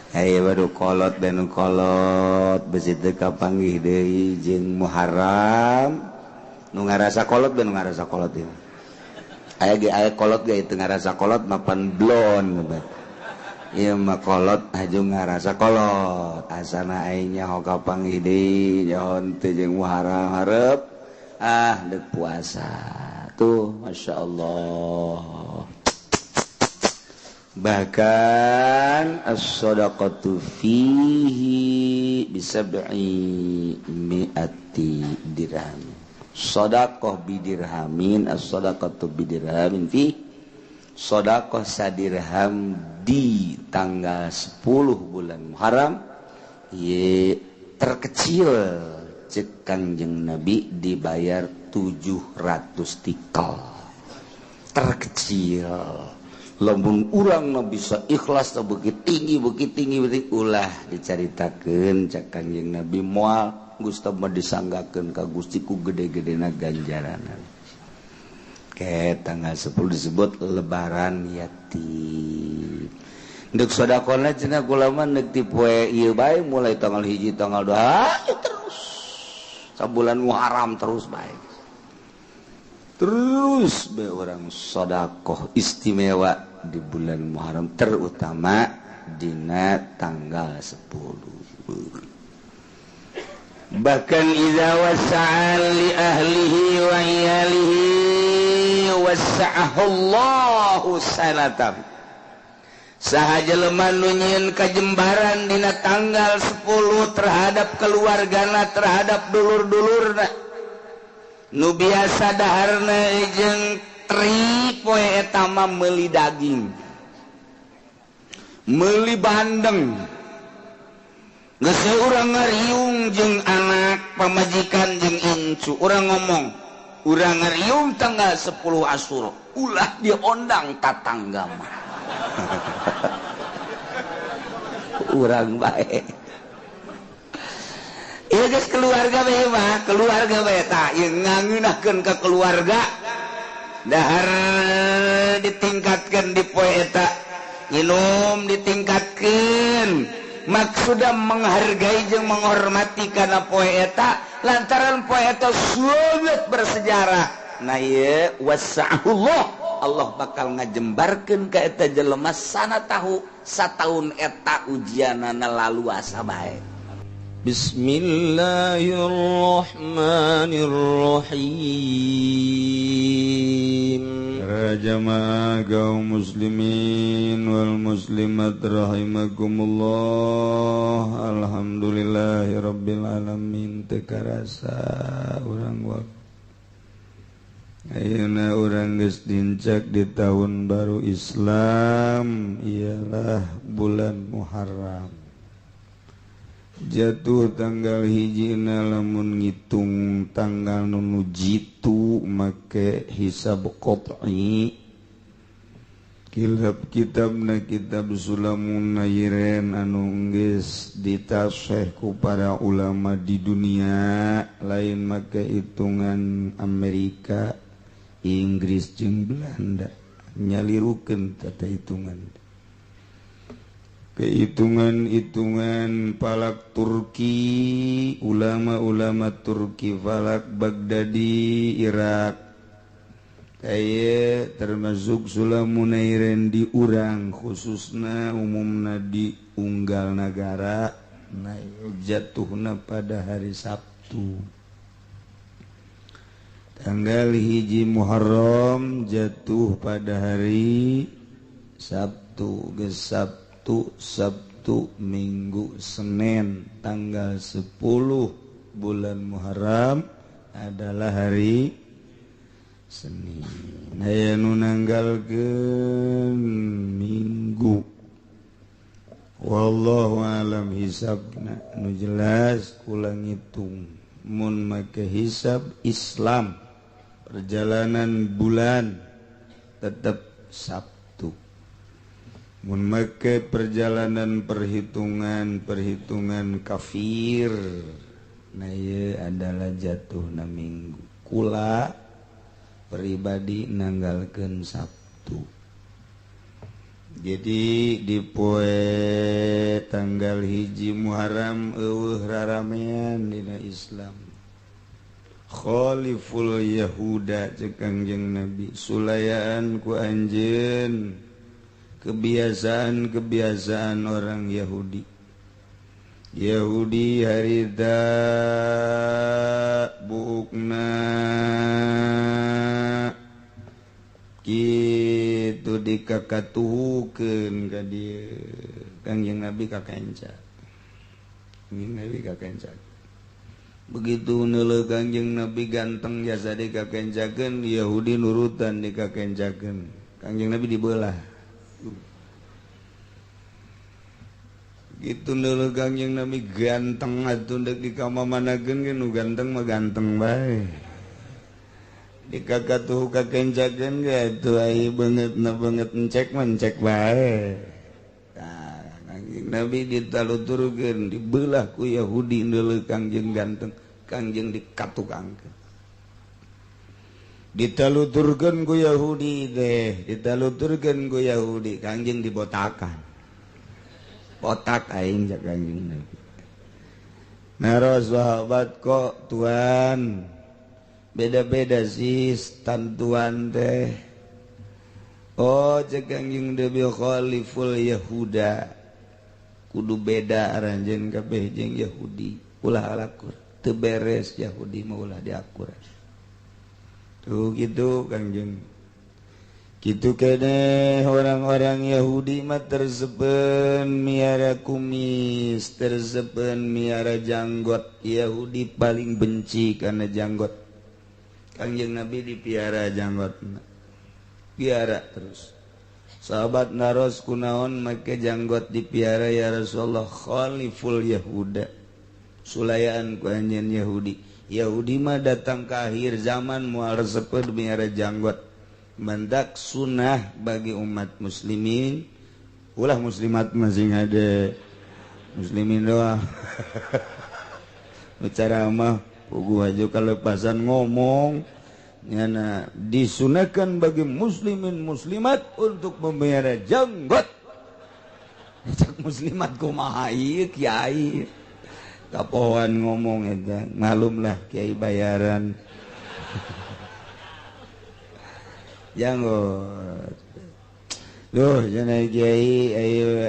Aya baru kolot dan kolot besi teu kapanggih deui jeung Muharram nu ngarasa kolot dan ngarasa kolot ieu. Aya ge aya kolot ge teu ngarasa kolot mapan blon. Ieu mah kolot aju ngarasa kolot. Asana aing nyaho kapanggih deui nyaho teu jeung Muharram hareup ah deuk puasa. Tuh masyaallah. Bahkan as-shadaqatu fihi bisab'i mi'ati dirham. Shadaqah bidirhamin, as-shadaqatu bidirhamin fi shadaqah sadirham di tanggal 10 bulan Muharram ye terkecil cek Kangjeng Nabi dibayar 700 tikal. Terkecil. Lamun urang na bisa ikhlas na begitu tinggi begitu tinggi begitu ulah dicaritakeun cek Kangjeng Nabi moal Gusti mah disanggakeun ka Gusti ku gede-gedena ganjaranan. Ke tanggal 10 disebut lebaran yatim. Deuk sedekahna cenah kula mah neuk ti poe ieu bae mulai tanggal 1 tanggal 2 terus sabulan Muharram terus bae. Terus be orang sedekah istimewa di bulan Muharram terutama dina tanggal 10. Bahkan idza wasa'a li ahlihi wa iyalihi wasa'ahu Allahu sanatan. Saha jelema nu nyieun kajembaran dina tanggal 10 terhadap keluargana, terhadap dulur-dulurna. Nu biasa daharna jeung tri poe eta mah meuli daging, meuli bandeng. Geus urang ngariung jeung anak pamajikan jeung incu, urang ngomong, urang ngariung tanggal 10 Asyura, ulah diondang tatangga mah. Urang bae. Ieu geus keluarga bae mah, keluarga bae tah ieu ngangeunahkeun ka keluarga. Dahar ditingkatkeun di poe eta, nginum ditingkatkeun. Maksudna menghargai jeung menghormati kana poe eta lantaran poe eta sangat bersejarah. Nah ieu wasa'ahullah, Allah bakal ngajembarkeun ka eta jelema sana tahu sataun eta ujianana laluasa bae. Bismillahirrahmanirrahim. Jamaah kaum muslimin wal muslimat rahimakumullah. Alhamdulillahirabbil alamin. Teu karasa urang waktu ayeuna urang geus dincak di tahun baru Islam, ialah bulan Muharram. Jatuh tanggal hijina lamun ngitung tanggal nu jitu make hisab qat'i. Kitab-kitabna kitab Sulamun Nairen anu geus ditaseh ku para ulama di dunia, lain make hitungan Amerika, Inggris jeung Belanda, nyalirukeun tata hitungan. Kehitungan-hitungan falak Turki, ulama-ulama Turki falak Baghdadi, Irak, kaya termasuk Sulamunairen di urang khususna umumna di unggal nagara, nah jatuhna pada hari Sabtu. Tanggal 1 Muharram jatuh pada hari Sabtu, geus Sabtu, Minggu, Senin tanggal 10 bulan Muharram adalah hari Senin. Aya nu nanggalkeun Minggu. Wallahu alam hisabna nu jelas kula ngitung mun make hisab Islam perjalanan bulan tetap Sabtu. Mun make perjalanan perhitungan kafir, nah ieu adalah jatuhna Minggu. Kula pribadi nanggalkeun Sabtu. Jadi di poe tanggal Tanggal 1 Muharram eueuh raramean dina Islam. Khaliful Yahuda cek Kangjeng Nabi, sulayaan ku anjeun kebiasaan-kebiasaan orang Yahudi. Yahudi harita buukna kitu dikakatuhukeun ka dieu. Kangjeng Nabi kakenca. Kangjeng Nabi kakenca. Begitu neuleuh Kangjeng Nabi ganteng jasa dikakencakeun, Yahudi nurutan dikakencakeun. Kangjeng Nabi dibelah. Gitu neuleuh Kangjeng Nabi ganteng atuh deuk dikamamanakeun ge nu ganteng mah ganteng bae. Dikakatuh kakencakeun ge atuh ai beungeutna beungeut encek mah encek bae. Tah Kangjeng Nabi ditaluturkeun dibelah ku Yahudi neuleuh Kangjeng ganteng, Kangjeng dikatukangkeun. Ditaluturkeun ku Yahudi teh, ditaluturkeun ku Yahudi, Kangjeng dibotakan. Botak aing cak Kangjeng Nabi. Naros sahabat kok tuan beda-beda sih tantuan teh. Oh cek Kangjeng Nabi khaliful Yahuda. Kudu beda aranjeun kabeh jeung Yahudi, ulah alakur. Teu beres Yahudi mah ulah diakur. Tuh gitu Kangjeng. Kitu keneh orang-orang Yahudi mah tersepen miara kumis, tersepen miara janggot. Yahudi paling benci karena janggot. Kangjeng Nabi dipiara janggotna. Piara terus. Sahabat naros kunaon make janggot dipiara ya Rasulullah, khaliful Yahuda. Sulayaan ku anjeun Yahudi. Yahudi mah datang ke akhir zaman moal resepeun miara janggot. Mendak sunnah bagi umat muslimin, ulah muslimat masing ada muslimin doang. Bicara mah puguh aja kalepasan ngomong nyana disunahkan bagi muslimin muslimat untuk memelihara janggot. Cak muslimat kumaha ieu kiai kapoan ngomong eta malumlah kiai bayaran. Janggot. Duh, cenah kiai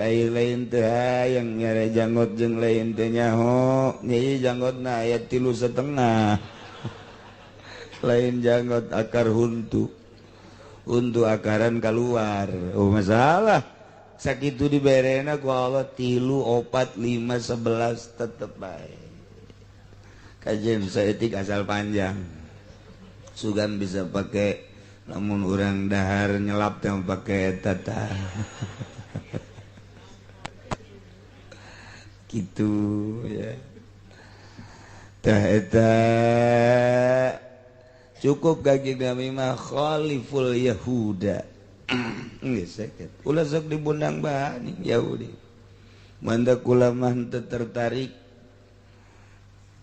ayo lain teh hayang nyare janggot jeung lain teh nyaho. Nyai janggotna aya 3,5. Lain janggot akar huntu. Huntu akaran keluar. Oh masalah. Sakitu diberena ku Allah 3, 4, 5, 11 tetep bae. Kajen saeutik asal panjang. Sugan bisa pakai. Namun orang dahar nyelap yang pakai tata. Gitu ya. Tah eta cukup gagi kami mah khaliful Yahuda. Geus sakit. Ulah sok dibundang bahani Yahudi. Mandak kula mah teu tertarik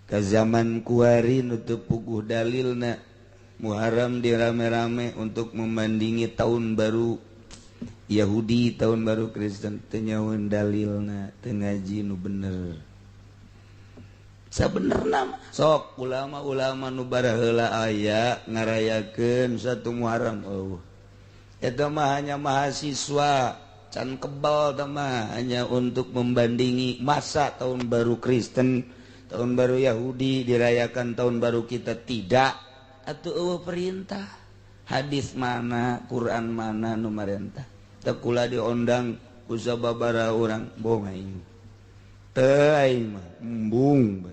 ka zaman kuari nu teu puguh dalilna. Muharram dirame-rame untuk membandingi tahun baru Yahudi, tahun baru Kristen, teu nyahoeun dalilna, teu ngaji nu bener. Sabenerna mah sok ulama-ulama nu baraheula aya ngarayakeun satu Muharram eueuh. Eta mah hanya mahasiswa can kebal teh mah hanya untuk membandingi masa tahun baru Kristen, tahun baru Yahudi dirayakan tahun baru kita tidak. Atuh eueuh perintah hadis mana Quran mana nu marentah teu kula diondang ku sababaraha urang bohong aing teu aing mah embung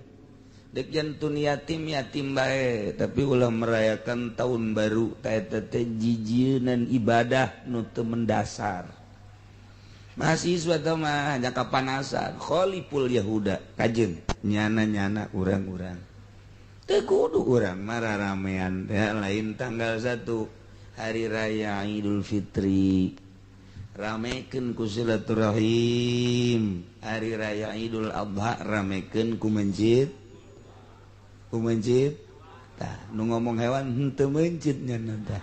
deuk jantun yatim yatim bae tapi ulah merayakan tahun baru ta eta teh jijieun ibadah nu teu mendasar. Mahasiswa teh mah hanya kapanasan khaliful Yahuda kajeun nyana-nyana urang-urang teu kudu urang mararamean teh lain tanggal 1 hari raya Idul Fitri ramekeun ku silaturahim, hari raya Idul Adha ramekeun ku mencit tah nu ngomong hewan henteu mencit nya tah.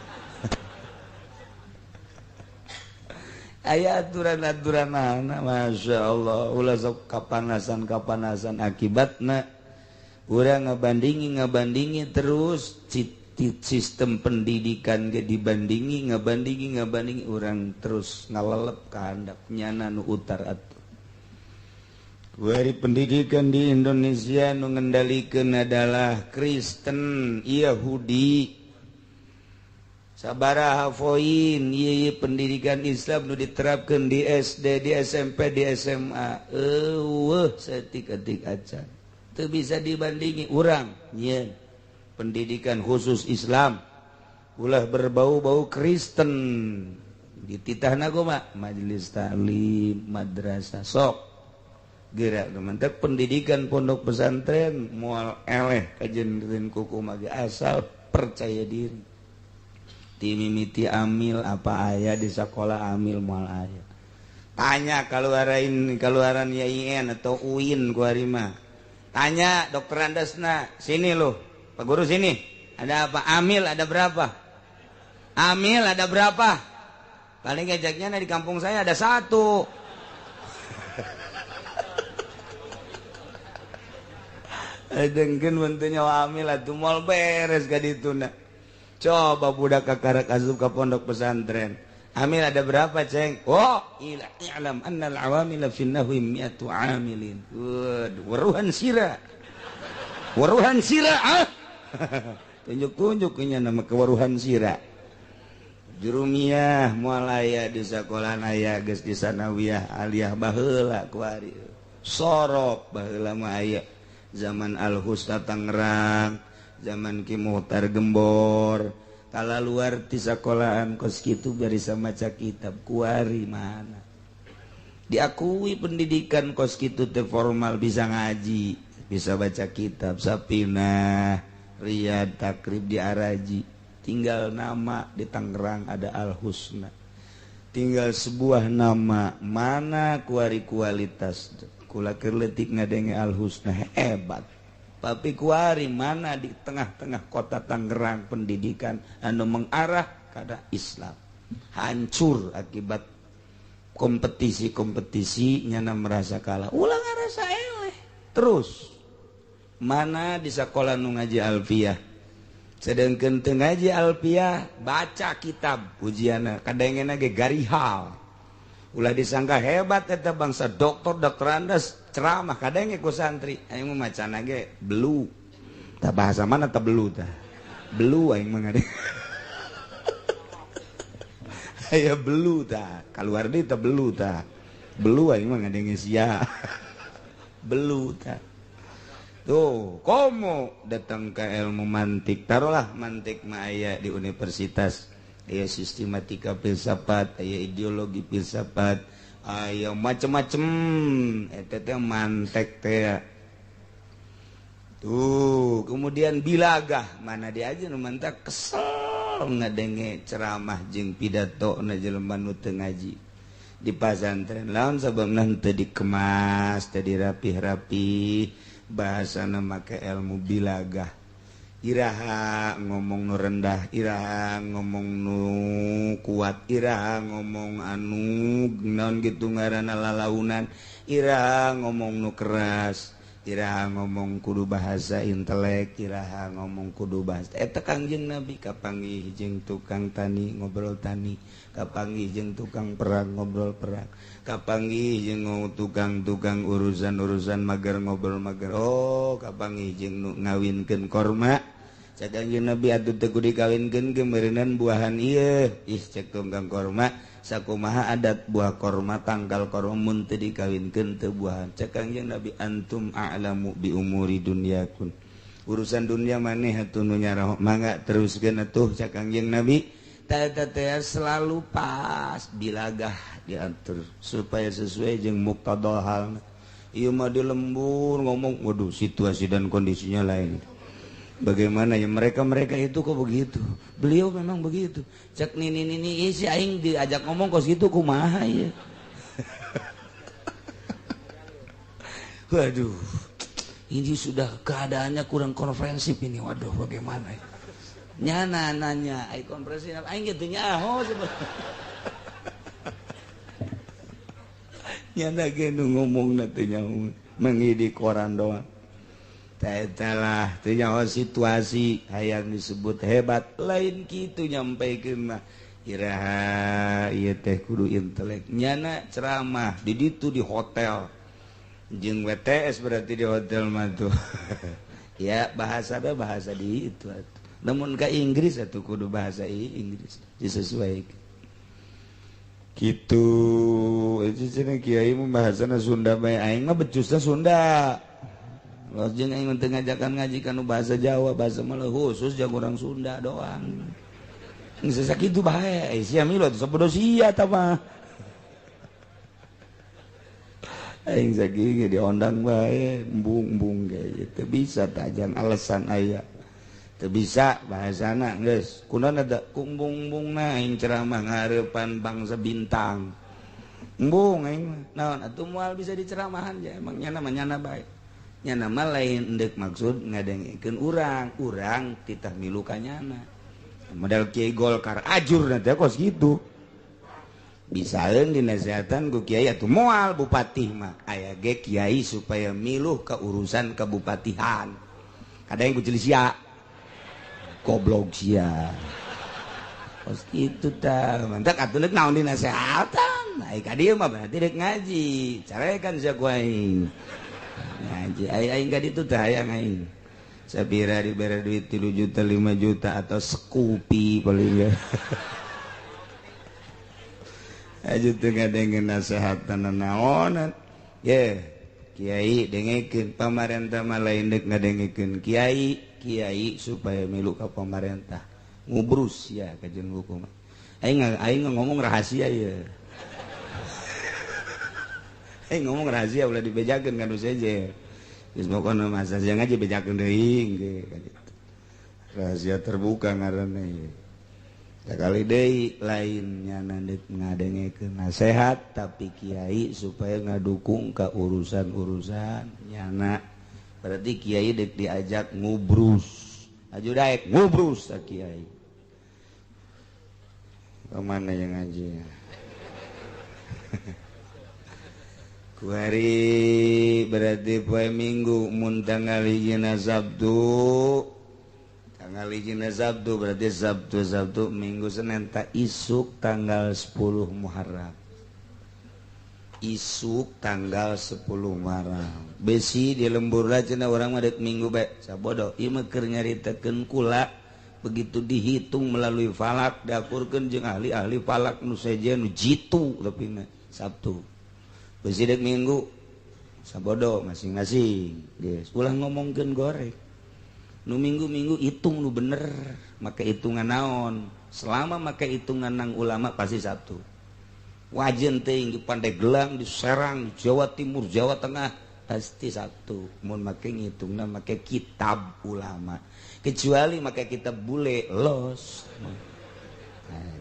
Aya aturan-aturan anak, Masya Allah. Ulah sok kapanasan-kapanasan akibatna urang ngabandingi terus sistem pendidikan ge dibandingi ngabandingi urang terus ngalelep ka handap nyana nu utar atuh. Kuari pendidikan di Indonesia nu ngendalikeun adalah Kristen, Yahudi. Sabaraha poin ieu pendidikan Islam nu diterapkeun di SD, di SMP, di SMA. Eueuh saeutik-eutik acan. Teu bisa dibandingi urang nyieun pendidikan khusus Islam ulah berbau-bau Kristen. Dititahna kumaha? Majelis taklim, madrasah sok gerak mantap pendidikan pondok pesantren moal eleh kajendeun kuku mage asal percaya diri. Timimiti amil apa aya di sekolah amil moal aya. Tanya kaluaran YIN atau UIN ku ari mah. Tanya dokter Andasna, sini loh, Pak Guru sini. Ada apa? Amil ada berapa? Amil ada berapa? Paling ngajaknya di kampung saya ada satu. Dengkeun bentunya amil atuh moal beres ka dituna. Coba budak kakarak asup ka pondok pesantren. Amil ada berapa, Ceng? Oh, i'lam annal awamila fi nahwi mi'atu amilin. Waduh, waruhan sira. Waruhan sira, ah. Tunjuk-tunjuk nya nama kewaruhan sira. Jurumiyah moal aya di sakolah aya geus di sanawiyah aliyah baheula kuari. Sorop baheula mah aya. Zaman Al-Husna Tangerang, zaman Ki Muhtar Gembor, kala luar ti sakolahan kos kitu barisa maca kitab kuari mana. Diakui pendidikan kos kitu teh formal bisa ngaji, bisa baca kitab Sapinah, Riyad, Takrib di Araji. Tinggal nama di Tangerang ada Al-Husna. Tinggal sebuah nama mana kuari kualitas. Kula keur leutik ngadenge Al-Husna hebat. Tapi kuari mana di tengah-tengah kota Tangerang pendidikan anu mengarah kada Islam. Hancur akibat kompetisi-kompetisi nyana merasa kalah. Ulah ngarasa eleh. Terus mana di sekolah nu ngaji alfiah. Sedangkan teu ngaji alfiah baca kitab ujianna kadangena ge garihal. Ulah disangka hebat eta bangsa doktor doktorandes ceramah kadang ku santri aing mah macana ge belu. Tah bahasa mana tah belu tah? Belu aing mah ngade. Aya belu tah, kaluar deui tah belu tah. Belu aing mah ngadenge sia. Belu tah. Tuh, komo datang ke ilmu mantik. Taruhlah mantik mah aya di universitas. Aya sistematika filsafat, aya ideologi filsafat, aya macem-macem. Eta teh mantek teh. Tuh, kemudian bilagah mana dia aja nu mantak kesel ngadenge ceramah jeung pidato na jelema nu teu ngaji di pasantren. Lamun sababna teu dikemas, teu dirapih-rapih, bahasana make ilmu bilagah. Iraha ngomong nu rendah, iraha ngomong nu kuat, iraha ngomong anu naon gitu ngaranna lalaunan, iraha ngomong nu keras, iraha ngomong kudu bahasa intelek, iraha ngomong kudu bahasa eta Kangjeng Nabi kapanggih jeung tukang tani ngobrol tani, kapanggih jeung tukang perang ngobrol perang, kapanggih jeung tukang-tukang urusan-urusan mager ngobrol mager. Oh, kapanggih jeung nu ngawinkeun korma. Cek Kangjeng Nabi atuh teu kudu dikawinkeun ge meureunan buahan ieu. Ih cek tukang korma sakumaha adat buah korma tangkal korma mun teu dikawinkeun teu buahan. Cek Kangjeng Nabi antum a'lamu bi umuri dunyakun. Urusan dunia maneh atuh nu nyaraho mangga teruskeun atuh cek Kangjeng Nabi. Tah teh selalu pas bilagah diatur supaya sesuai jeung muqtada halna. Ieu mah di lembur ngomong waduh situasi dan kondisinya lain. Bagaimana ya mereka-mereka itu kok begitu? Beliau memang begitu. Cek nini-nini si aing diajak ngomong kos gitu kumaha ya. Waduh. Ini sudah keadaannya kurang konferensif ini. Waduh, bagaimana ya? Nyana nanya, ai konferensi aing gitu nyaho. Nyana ge nu ngomongna teu nyaho mengi di koran doang. Eta lah teu nyaho situasi hayang disebut hebat lain kitu nyampaikeun mah. Iraha ieu teh kudu intelek. Nyana ceramah di ditu di hotel. Jeung WTS berarti di hotel mah tuh. Ya bahasa bahasa di itu atuh. Namun ke Inggris atuh kudu bahasa Inggris disesuaikan. Gitu itu cenah kiai mah bahasana Sunda bae aing mah becusna Sunda. Los jeung aing teu ngajakan ngaji kanu bahasa Jawa, bahasa mah khusus jago orang Sunda doang. Geus sakitu bae sia milu atuh sabodo sia tah mah. Aing sakieu diondang bae embung-embung ge teu bisa tajan alasan aya. Teu bisa bahasana geus kunaon ada kumbung-bumbungna aing ceramah ngahareupan bangsa bintang. Embung aing mah naon atuh moal bisa diceramahan ja emang nyana mah nyana bae. Nyana mah lain endek maksud ngadengekeun urang, urang titah milu ka nyana. Model Kiai Golkar ajur nanti kos kitu. Bisaeun dinasehatan ku kiai atuh moal bupati mah aya ge kiai supaya miluh ka urusan kebupatihan. Kadang ku sia. Goblok sia. Kos kitu tah. Mantak atuh deuk naon dinasehatan. Ai ka dieu mah berarti deuk ngaji. Carekan sia ku aing. Ngaji ai aing ka ditu tah hayang aing. Sabira dibere duit 3 juta 5 juta atau sekupi paling ya. Aja teu ngadengeun nasehatan naonan. Ye, kiai dengekeun pamarentah mah lain deuk ngadengekeun kiai, kiai supaya milu ka pamarentah. Ngubrus ya ka jeung hukum. Aing aing ngomong rahasia ye. Aing ngomong rahasia ulah dibejakeun ka nu seje. Geus pokona mah saja ngaji bejakeun deui ge kitu. Rahasia terbuka ngaranna ieu. Sakali deui lain nyana deuk ngadengekeun nasehat tapi kiai supaya ngadukung ka urusan-urusan nyana. Berarti kiai deuk diajak ngubrus. Aju daek ngubrus ta kiai. Ka mana yang ngaji? Kuari berarti poe Minggu mun tanggal hijina Sabtu. Tanggal hijina Sabtu berarti Sabtu Sabtu Minggu Senin tak isuk tanggal 10 Muharram. Isuk tanggal 10 Muharram. Besi di lembur lah cenah urang mah deuk Minggu bae. Sabodo ieu mah keur nyaritakeun kula begitu dihitung melalui falak diakurkeun jeung ahli-ahli falak nu sejen nu jitu tapi mah Sabtu. Besi dek Minggu sabodo masing-masing geus ulah ngomongkeun goreng nu minggu-minggu hitung nu bener make hitungan naon selama make hitungan nang ulama pasti Sabtu wajen teuing di Pandeglang di Serang di Jawa Timur Jawa Tengah pasti Sabtu mun make ngitungna make kitab ulama kecuali make kitab bule los.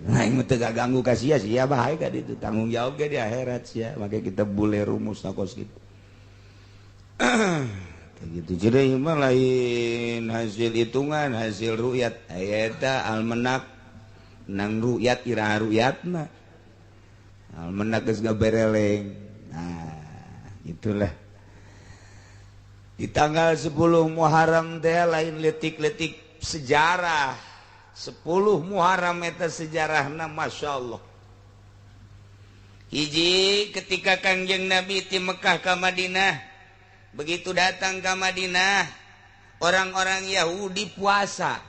Nah, ini teu ganggu ka sia sia bae ka ditu tanggung jawab ge di akhirat sia make kita bule rumus kos kitu. Gitu jadi mah lain hasil hitungan hasil ru'yat eta almenak nang ru'yat iraha ru'yatna almenak geus gabereleng. Nah, itulah di tanggal 10 Muharram teh lain letik-letik sejarah. 10 Muharram eta sejarahna Masya Allah. Hiji ketika Kangjeng Nabi ti Mekah ka Madinah, begitu datang ka Madinah, orang-orang Yahudi puasa.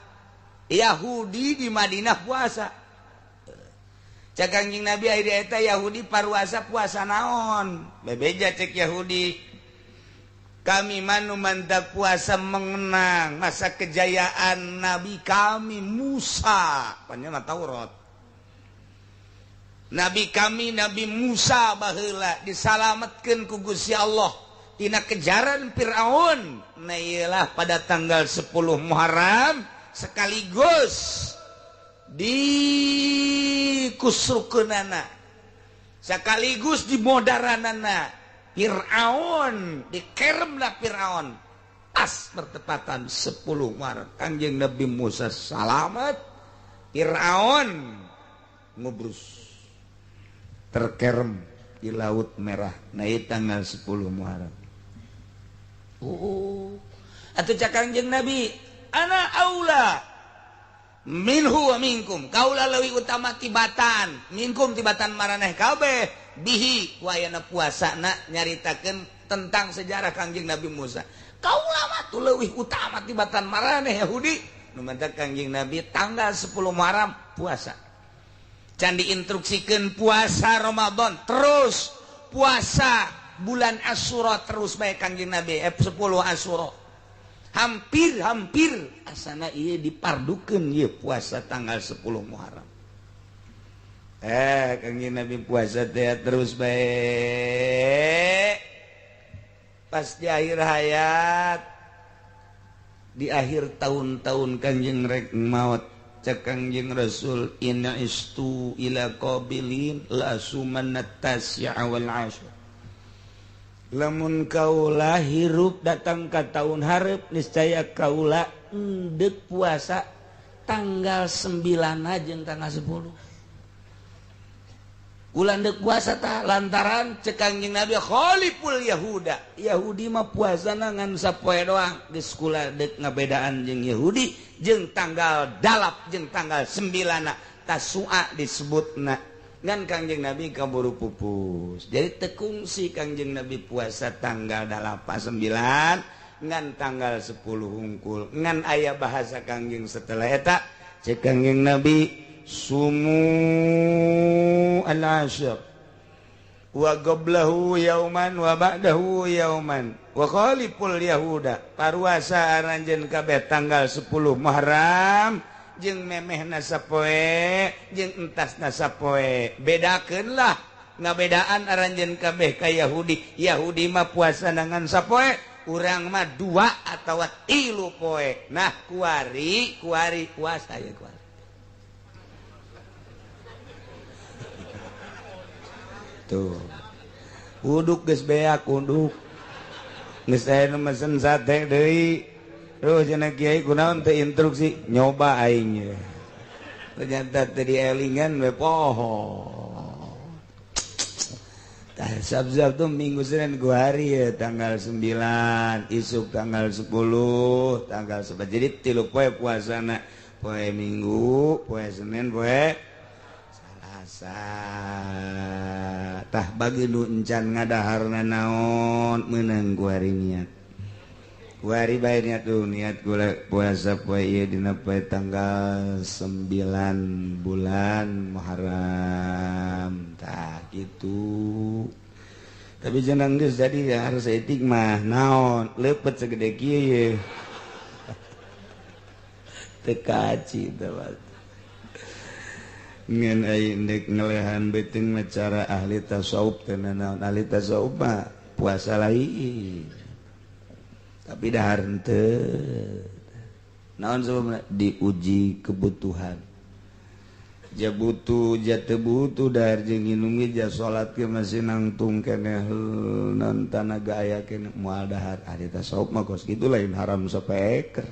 Yahudi di Madinah puasa. Cek Kangjeng Nabi akhirnya eta Yahudi paruasa puasa naon? Bebeja cek Yahudi. Kami manu mantap puasa mengenang masa kejayaan Nabi kami Musa. Panjang Taurat. Nabi kami Nabi Musa baheula disalametkeun ku Gusti Allah tina kejaran Firaun. Nah iyalah pada tanggal 10 Muharram sekaligus di kusrukeunana sekaligus di modaranana Fir'aun dikeremlah Fir'aun pas bertepatan 10 Maret Kangjeng Nabi Musa salamet Fir'aun ngubrus terkerem di Laut Merah. Nah ieu tanggal 10 Muharram. Oh, atuh cak Kangjeng Nabi, ana aula minhu wa minkum, kaula leuwih utama tibatan minkum tibatan maraneh kabeh bihi wayana puasana nyaritakeun tentang sejarah Kangjeng Nabi Musa. Kaula mah tuh leuwih utama tibatan maraneh Yahudi. Nu mantak Kangjeng Nabi tanggal 10 Muharram puasa. Can diinstruksikeun puasa Ramadan terus puasa bulan Asyura terus bae Kangjeng Nabi 10 Asyura. Hampir-hampir asana ieu dipardukeun ieu puasa tanggal 10 Muharram. Kangjeng Nabi puasa teh terus bae. Pas di akhir hayat, di akhir tahun-tahun Kangjeng rek maot, cek Kangjeng Rasul inna istu ila qabilin la sumanna tasya wal asyr. Lamun kaula hirup datang ka tahun hareup niscaya kaula endek puasa tanggal 9 jeung tanggal 10. Kula endek puasa tah lantaran cek Kangjeng Nabi khaliful Yahuda. Yahudi mah puasana ngan sapoe doang, geus kula deuk ngabedaan jeung Yahudi jeung tanggal 8 jeung tanggal 9 Tasua disebutna. Ngan Kangjeng Nabi kaburu pupus. Jadi tekungsi Kangjeng Nabi puasa tanggal 8 9 ngan tanggal 10 hungkul. Ngan aya bahasa Kangjeng setelah eta cek Kangjeng Nabi sumu al-asyr wa qablahu yauman wa ba'dahu yauman wa khaliful yahuda. Paruasa aranjeun kabeh tanggal 10 Muharram jeung memehna sapoe jeung entasna sapoe. Bedakeun lah ngabedaan aranjeun kabeh ka Yahudi. Yahudi mah puasa ngan sapoe, urang mah 2 atawa 3 poe. Nah kuari kuari puasa ya kuari. Tuh uduk geus beak uduk geus aya nu mesen sate deui. Duh cenah kiai kunaon teu instruksi nyoba aing ye. Ternyata teu dielingan we poho. Tah sab-sab tuh Minggu Senin gua hari ya tanggal 9, isuk tanggal 10, tanggal 11. Jadi 3 poe puasana, poe Minggu, poe Senin, poe Salasa. Tah bagi nu encan ngadaharna naon meunang gua hari niat. Wari bae niat tuh niat gula puasa poe ieu dina poe tanggal 9 bulan Muharram tah kitu. Tapi jenang geus jadi ya harus etik mah naon leupet segede kieu ye. Teu kaci teh ngan ai ndek ngelehan beuteung mah cara ahli tasawuf teh naon ahli tasawuf mah puasa lain. Tapi dahar henteu. Naon sebabna diuji kebutuhan. Ja butuh, ja teu butuh dahar jeung nginum ge ja salat ge masih nangtung keneh naon tanaga aya keneh moal dahar. Ari tasawuf mah kos kitu lain haram sapeker.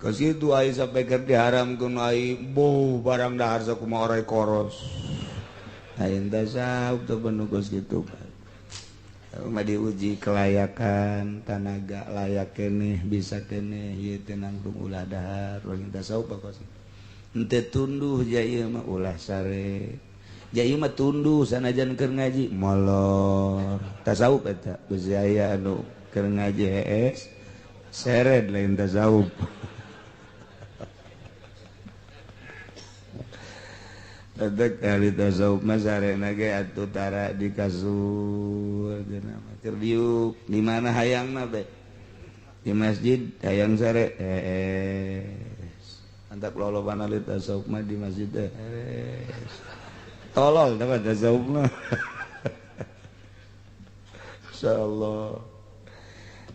Kos kitu ai sapeker diharamkeun ai boh barang dahar sakumaha orai koros. Lain tasawuf teh penuh kos kitu. Mah diuji kelayakan tanaga layak keneh bisa keneh ieu teh nangtung ulah dahar urang tasawuf kos henteu tunduh ja ieu mah ulah sare ja ieu mah tunduh sanajan keur ngaji molor tasawuf eta geus aya anu keur ngaji hees sered lain tasawuf. Tadek ahli tasawuf mah sarena ge atuh tara di kasur cenah mah keur diuk di mana hayangna be di masjid hayang sare hees antak loloban ahli tasawuf mah di masjid teh hees tolol teh tasawuf mah. Insyaallah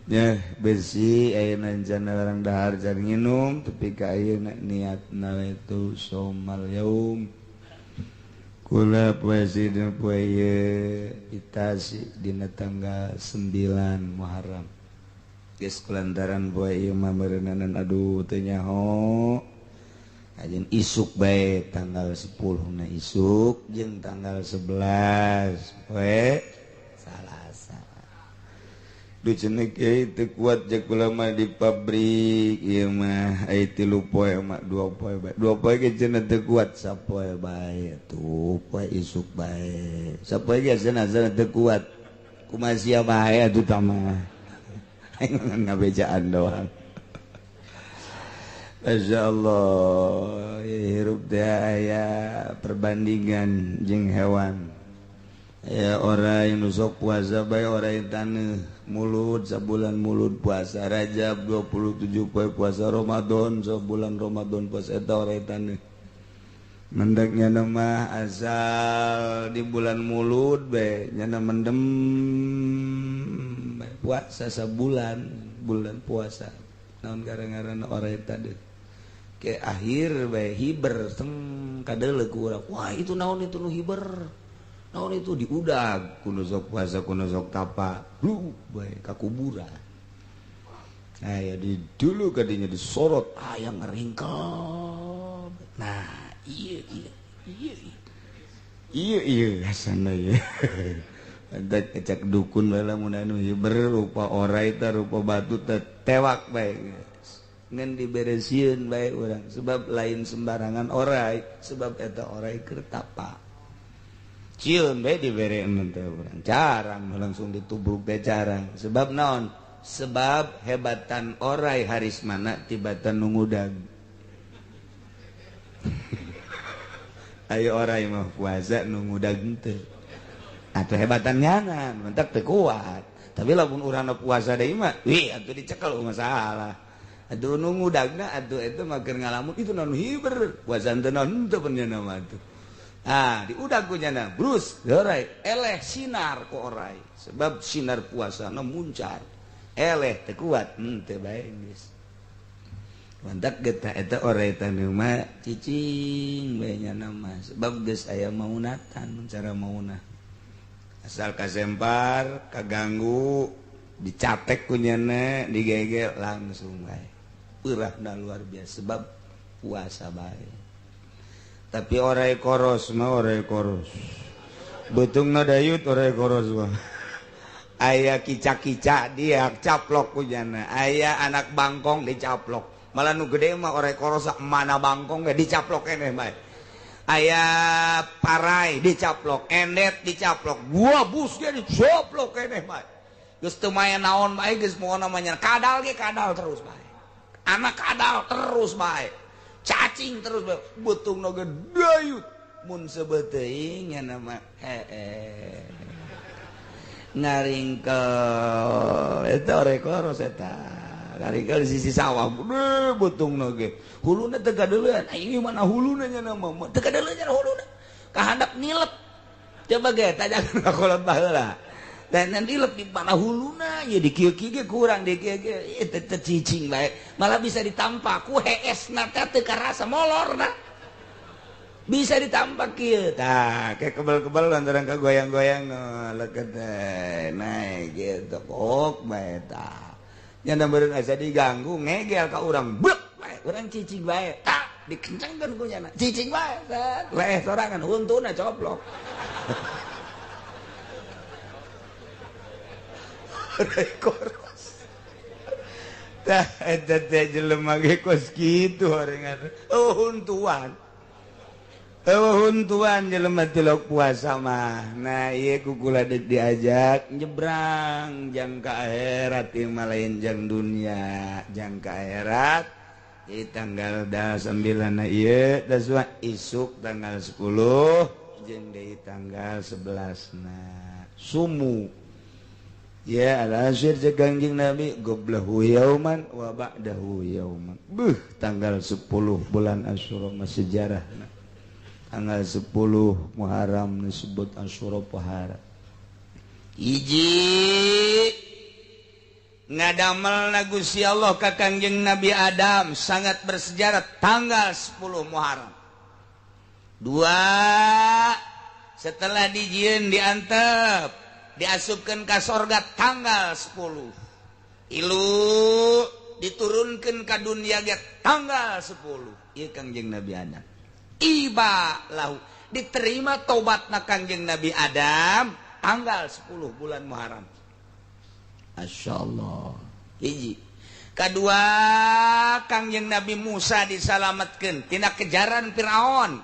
nya besi ayeuna jana barang dahar can nginum tepi ka ayeuna niatna itu somal yaum. Kula puasa dina poe ieu itasi dina tanggal 9 Muharram. Geus kulantaran poe ieu mah meureunana aduh teu nyaho. Kajen isuk bae tanggal 10 na isuk jeung tanggal 11 poe Salasa. Duh cenah kiai teu kuat jeung kula mah di pabrik ieu mah ai 3 poe mah 2 poe bae. 2 poe ge cenah teu kuat sapoe bae tuh poe isuk bae. Sapoe ge cenah teu kuat. Kumaha sia bae atuh tah mah. Aing ngabejaan doang. Masya Allah, hirup teh aya perbandingan jeung hewan. Ya orang yang nusok puasa bae orang taneuh mulut sabulan mulut puasa Rajab 27 poe puasa Ramadan sabulan Ramadan puasa eta orang taneuh. Mendeknya mah asal di bulan mulut bae nyana mendem puasa sabulan bulan puasa. Naon gara-garana orang tadi ke akhir bae hiber teng kadeuleu ku urang. Wah itu naon itu nu hiber. Naon itu diudag kuno sok puasa kuno sok tapa. Lu bae ka kuburan. Nah ya di dulu kadinya disorot ayang ngeringkel. Nah iya iya iya iya iya hasana ieu. Entek cek dukun bae lamun anu hiber rupa orai teh rupa batu teh tewak bae ngan diberesieun bae urang sebab lain sembarangan orai sebab eta orai keur tapa. Cieun bae dibereun teh urang carang langsung ditubruk teh carang sebab naon sebab hebatan orai harismana tibatan nu ngudag. Ayo orai mah puasa nu ngudag teh atuh hebatan nyangan mentak teu kuat tapi lamun urang puasa deui mah wih atuh dicekel masalah atuh nu ngudagna atuh eta mah keur ngalamun itu naon hiber puasa teu naon teu penyana mah atuh ah diudag ku nyana brus orai eleh sinar ku orai sebab sinar puasana muncar eleh teu kuat teu bae geus mantak getah eta orai tanu mah cicing bae nyana mah sebab geus aya maunatan cara maunah asal kasempar kaganggu dicatek ku nyana digegel langsung bae peurahna luar biasa sebab puasa bae tapi orai koros mah orai koros beutungna dayut orai koros mah aya kicak-kicak dia caplok ku nyana aya anak bangkong dicaplok malah nu gede mah orai koros mana bangkong ge dicaplok keneh bae aya parai dicaplok endet dicaplok gua bus ge dicaplok keneh bae geus teu maya naon bae geus moal namanya kadal ge kadal terus bae anak kadal terus bae cacing terus bae beutungna ge dayut mun sebeteuing nya mah heeh ngaringkel eta orai koros eta ngaringkel di sisi sawah deh beutungna ge huluna teu kadeuleun aing mana huluna nya mah teu kadeuleun nya huluna kahandap nilep coba ge tajakan ka kolot baheula dan nilep di mana huluna ya di kieu-kieu ge kurang di kieu ge ieu teu cicing bae malah bisa ditampa ku heesna teh teu karasa molorna bisa ditampak kieu tah kayak kebel-kebel lantaran ka goyang-goyang leukeut teh naik gitu kok bae tah nya meureun asa diganggu ngegel ka urang blek bae urang cicing bae tah dikencengkeun ku nyana cicing bae leh sorangan huntuna coplok. Koros tah eta teh jelema ge kos kitu horengan oh huntuan oh huntuan jelema tilok puasa mah. Nah ieu ku kula deuk diajak nyebrang jang ka akhirat ieu mah lain jang dunia jang ka akhirat di tanggal 9 ieu dasua isuk tanggal 10 jeung deui tanggal 11 na sumu ya al-asyir jeung Kangjeng Nabi goblahu yauman wa ba'dahu yauman beuh tanggal 10 bulan Asyura mah sejarahna tanggal 10 Muharram disebut Asyura pohara hiji ngadamel Gusti Allah ka Kangjeng Nabi Adam sangat bersejarah tanggal 10 Muharram. Dua setelah dijieun diantep diasupkeun ka sorga tanggal 10. Ilu diturunkeun ka dunia ge tanggal 10. Ieu Kangjeng Nabi Adam. Iba lahu diterima tobatna Kangjeng Nabi Adam tanggal 10 bulan Muharram. Masyaallah. Hiji. Kedua, Kangjeng Nabi Musa disalametkeun tina kejaran Firaun.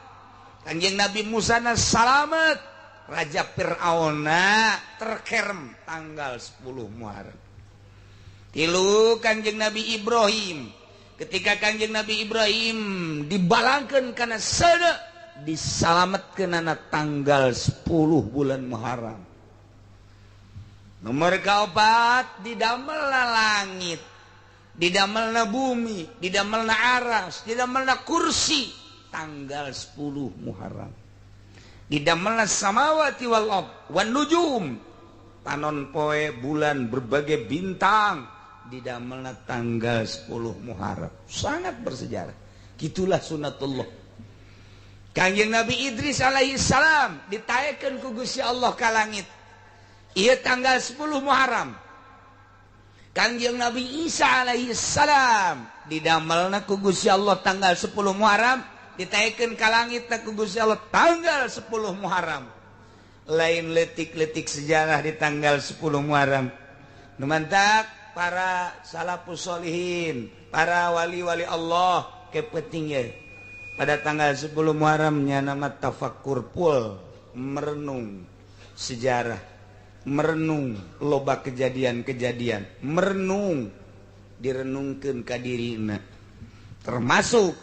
Kangjeng Nabi Musa na salamet, Raja Firaunna terkerem tanggal 10 Muharram. Tilu, Kangjeng Nabi Ibrahim. Ketika Kangjeng Nabi Ibrahim dibalangkeun kana seuneu, disalametkeunana tanggal 10 bulan Muharram. Nomor kaopat, didamelna langit, didamelna bumi, didamelna aras, didamelna kursi tanggal 10 Muharram. Didamelna samawati wal ard wan nujum, panon poe, bulan, berbagai bintang didamelna tanggal 10 Muharram. Sangat bersejarah. Gitulah sunatullah. Kangjeng Nabi Idris alaihi salam ditaekeun ku Gusti Allah ka langit. Ieu tanggal 10 Muharram. Kangjeng Nabi Isa alaihi salam didamelna ku Gusti Allah tanggal 10 Muharram, ditaekeun ka langit ku Gusti Allah tanggal 10 Muharram. Lain letik-letik sejarah di tanggal 10 Muharram. Nu mantak para salafus solihin, para wali-wali Allah kepentingnya pada tanggal 10 Muharramnya nama tafakkur pul, merenung sejarah, merenung loba kejadian-kejadian, merenung, direnungkeun ka dirina. Termasuk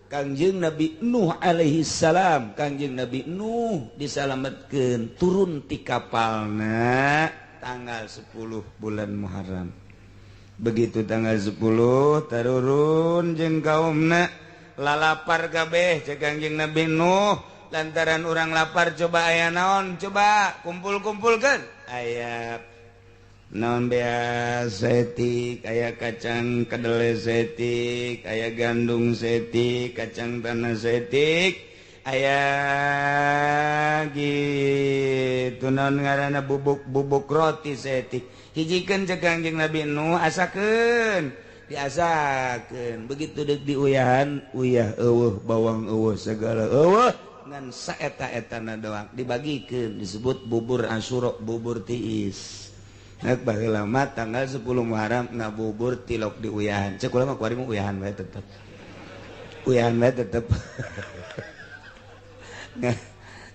Kangjeng Nabi Nuh alaihi salam. Kangjeng Nabi Nuh disalametkeun turun ti kapalna tanggal 10 bulan Muharram. Begitu tanggal 10 tarurun jeung kaumna lalapar kabeh cek Kangjeng Nabi Nuh, lantaran urang lapar coba aya naon, coba kumpul-kumpulkeun. Aya naon beas setik, aya kacang kedelai setik, aya gandum setik, kacang tanah setik, aya gitu naon ngaranna bubuk-bubuk roti setik. Hijikeun cek Kangjeng Nabi Nuh, asakeun, diasakeun. Begitu deuk diuyahan, uyah eueuh, bawang eueuh, segala eueuh, ngan saeta-etana doang dibagikeun, disebut bubur Asyura, bubur tiis. Nek baheula mah tanggal 10 Muharram ngabubur tilok di uyahan. Cek kula mah kuari mah uyahan bae tetep. Uyahan bae tetep.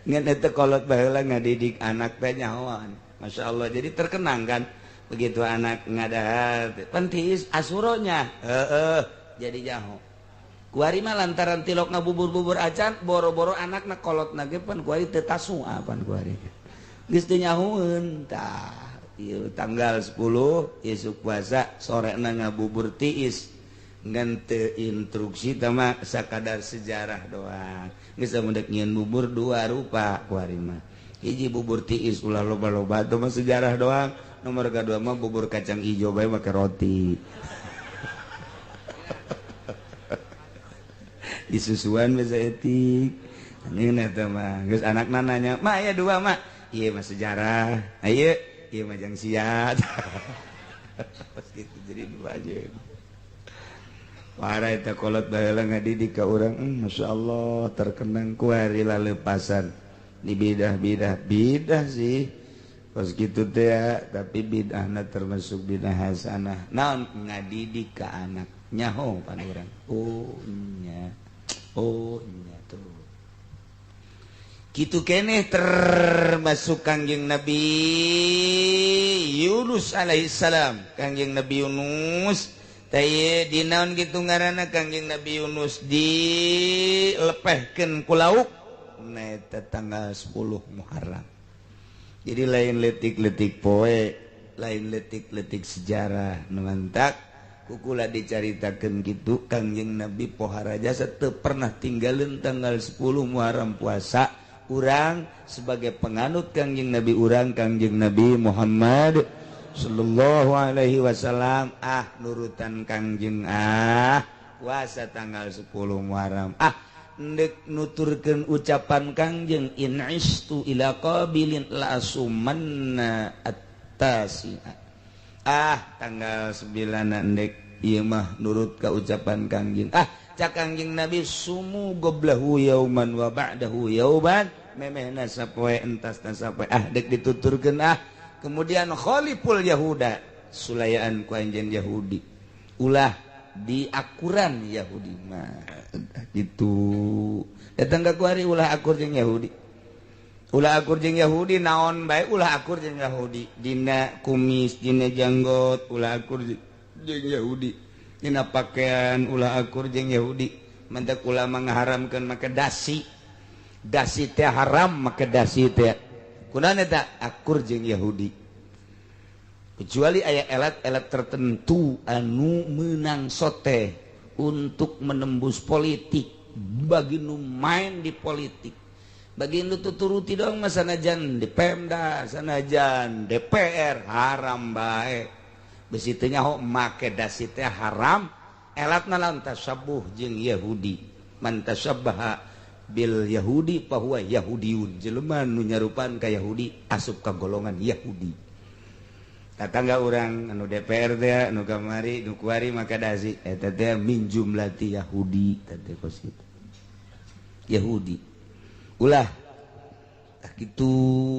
Ngan eta kolot baheula ngadidik anak teh nyahoan. Masya Allah, jadi terkenang kan begitu anak ngadahar pan tiis Asyuranya. Heeh, jadi nyaho. Kuari mah lantaran tilok ngabubur-bubur acan boro-boro anakna kolotna ge pan kuari teu tasua pan kuari. Geus teu nyahoeun tah. Ieu tanggal 10 isuk puasa sorena ngabubur tiis. Ngan teu instruksi tama sakadar sejarah doang. Geus mun deuk nyieun bubur dua rupa kuari mah. Hiji bubur tiis ulah loba-loba teh mah sejarah doang. Nomor kadua mah bubur kacang ijo bae make roti. Disusuan bisa etik. Anjeun eta mah geus anakna nanya, "Ma aya dua, Ma." Ieu mah sejarah. Ayeuna ieu mah jang siat. Pas gitu jadi dua aja. Para eta kolot baheula ngadidik ka urang, masyaallah terkenang kuari lalepasan. Di bidah-bidah bidah sih. Pas gitu teh tapi bidahna termasuk bidah hasanah. Naon ngadidik ka anak nyaho pan urang. Oh nya. Oh nya tuh. Kitu keneh termasuk Kangjeng Nabi Yunus alaihi salam. Kangjeng Nabi Yunus teh dinaon kitu ngaranna Kangjeng Nabi Yunus dilepehkeun ku lauk na eta tanggal 10 Muharram. Jadi lain letik-letik poe, lain letik-letik sejarah nu mantak kukula dicaritakeun kitu Kangjeng Nabi pohara jasa teu pernah tinggalin tanggal 10 Muharram puasa. Urang sebagai penganut Kangjeng Nabi urang Kangjeng Nabi Muhammad sallallahu alaihi wasallam, ah nurutan Kangjeng ah puasa tanggal 10 Muharram. Ah ndek nuturkeun ucapan Kangjeng in istu ila qabilin la asumanna at-tasi'a. Ah tanggal 9 ndek Ieu mah nurut ka ucapan Kangjeng. Ah, cak Kangjeng Nabi sumu goblahu yauman wa ba'dahu yauman, memehna sapoe entasna sapoe. Ah, dek dituturkeun ah. Kemudian khaliful Yahuda, sulayaan ku anjeun Yahudi. Ulah diakuran Yahudi mah gitu. Datang ka kuari ulah akur jeung Yahudi. Ulah akur jeung Yahudi naon bae ulah akur jeung Yahudi. Dina kumis, dina janggot ulah akur jeung Yahudi. Dina pakaian ulah akur jeung Yahudi. Mantak ulama ngaharamkeun make dasi. Dasi teh haram make dasi teh. Kunaon eta akur jeung Yahudi. Kecuali aya elat-elat tertentu anu menang sote untuk menembus politik. Bagi nu main di politik, bagi nu tuturuti dong mah sanajan di Pemda, sanajan DPR haram bae. Besi teh nyaho make dasi teh haram, elatna lawan tasabuh jeung Yahudi. Man tasabbaha bil Yahudi fahuwa Yahudiyun. Jelema nu nyarupan ka Yahudi asup ka golongan Yahudi. Tatangga urang anu DPR teh anu kamari nu kuari maka dasi eta teh min jumlati Yahudi teh kos kitu. Yahudi. Ulah tah kitu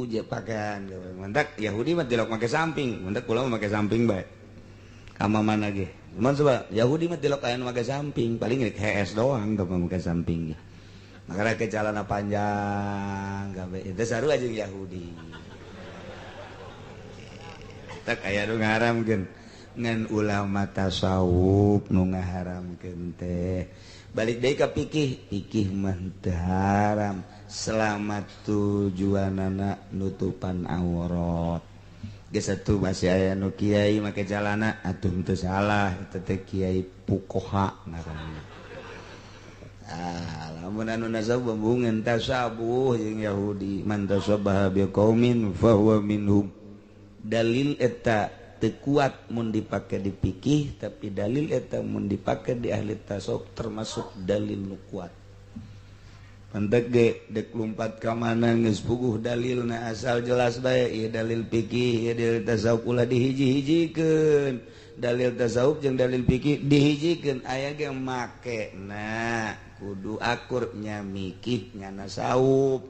je pakaian mantak Yahudi mah tilok make samping, mantak kula mah make samping bae. Ka mana ge. Cuman coba Yahudi mah tilok aya nu make samping, paling rek HS doang teu make samping ge. Maka ke celana panjang gawe eta sarua jeung Yahudi. Tak aya nu ngaharamkeun ngan ulama tasawuf nu ngaharamkeun teh balik deui ka fikih, fikih mah teu haram selama tujuanana nutupan aurat. Geus atuh masih aya nu kiai make calana atuh teu salah eta teh kiai fuqaha ngaranna. Ah, lamun anu nasab bembungan tasabuh jeung Yahudi, man tasabbaha biqaumin fahuwa minhum. Dalil eta teu kuat mun dipake di fikih, tapi dalil eta mun dipake di ahli tasawuf termasuk dalil nu kuat. Pantek ge dek lumpat ka mana geus puguh dalilna asal jelas bae ieu dalil fikih, ieu dalil tasawuf ulah dihiji-hijikeun. Dalil tasawuf jeung dalil fikih dihijikeun aya ge make na kudu akur nya mikih nya nasawuf.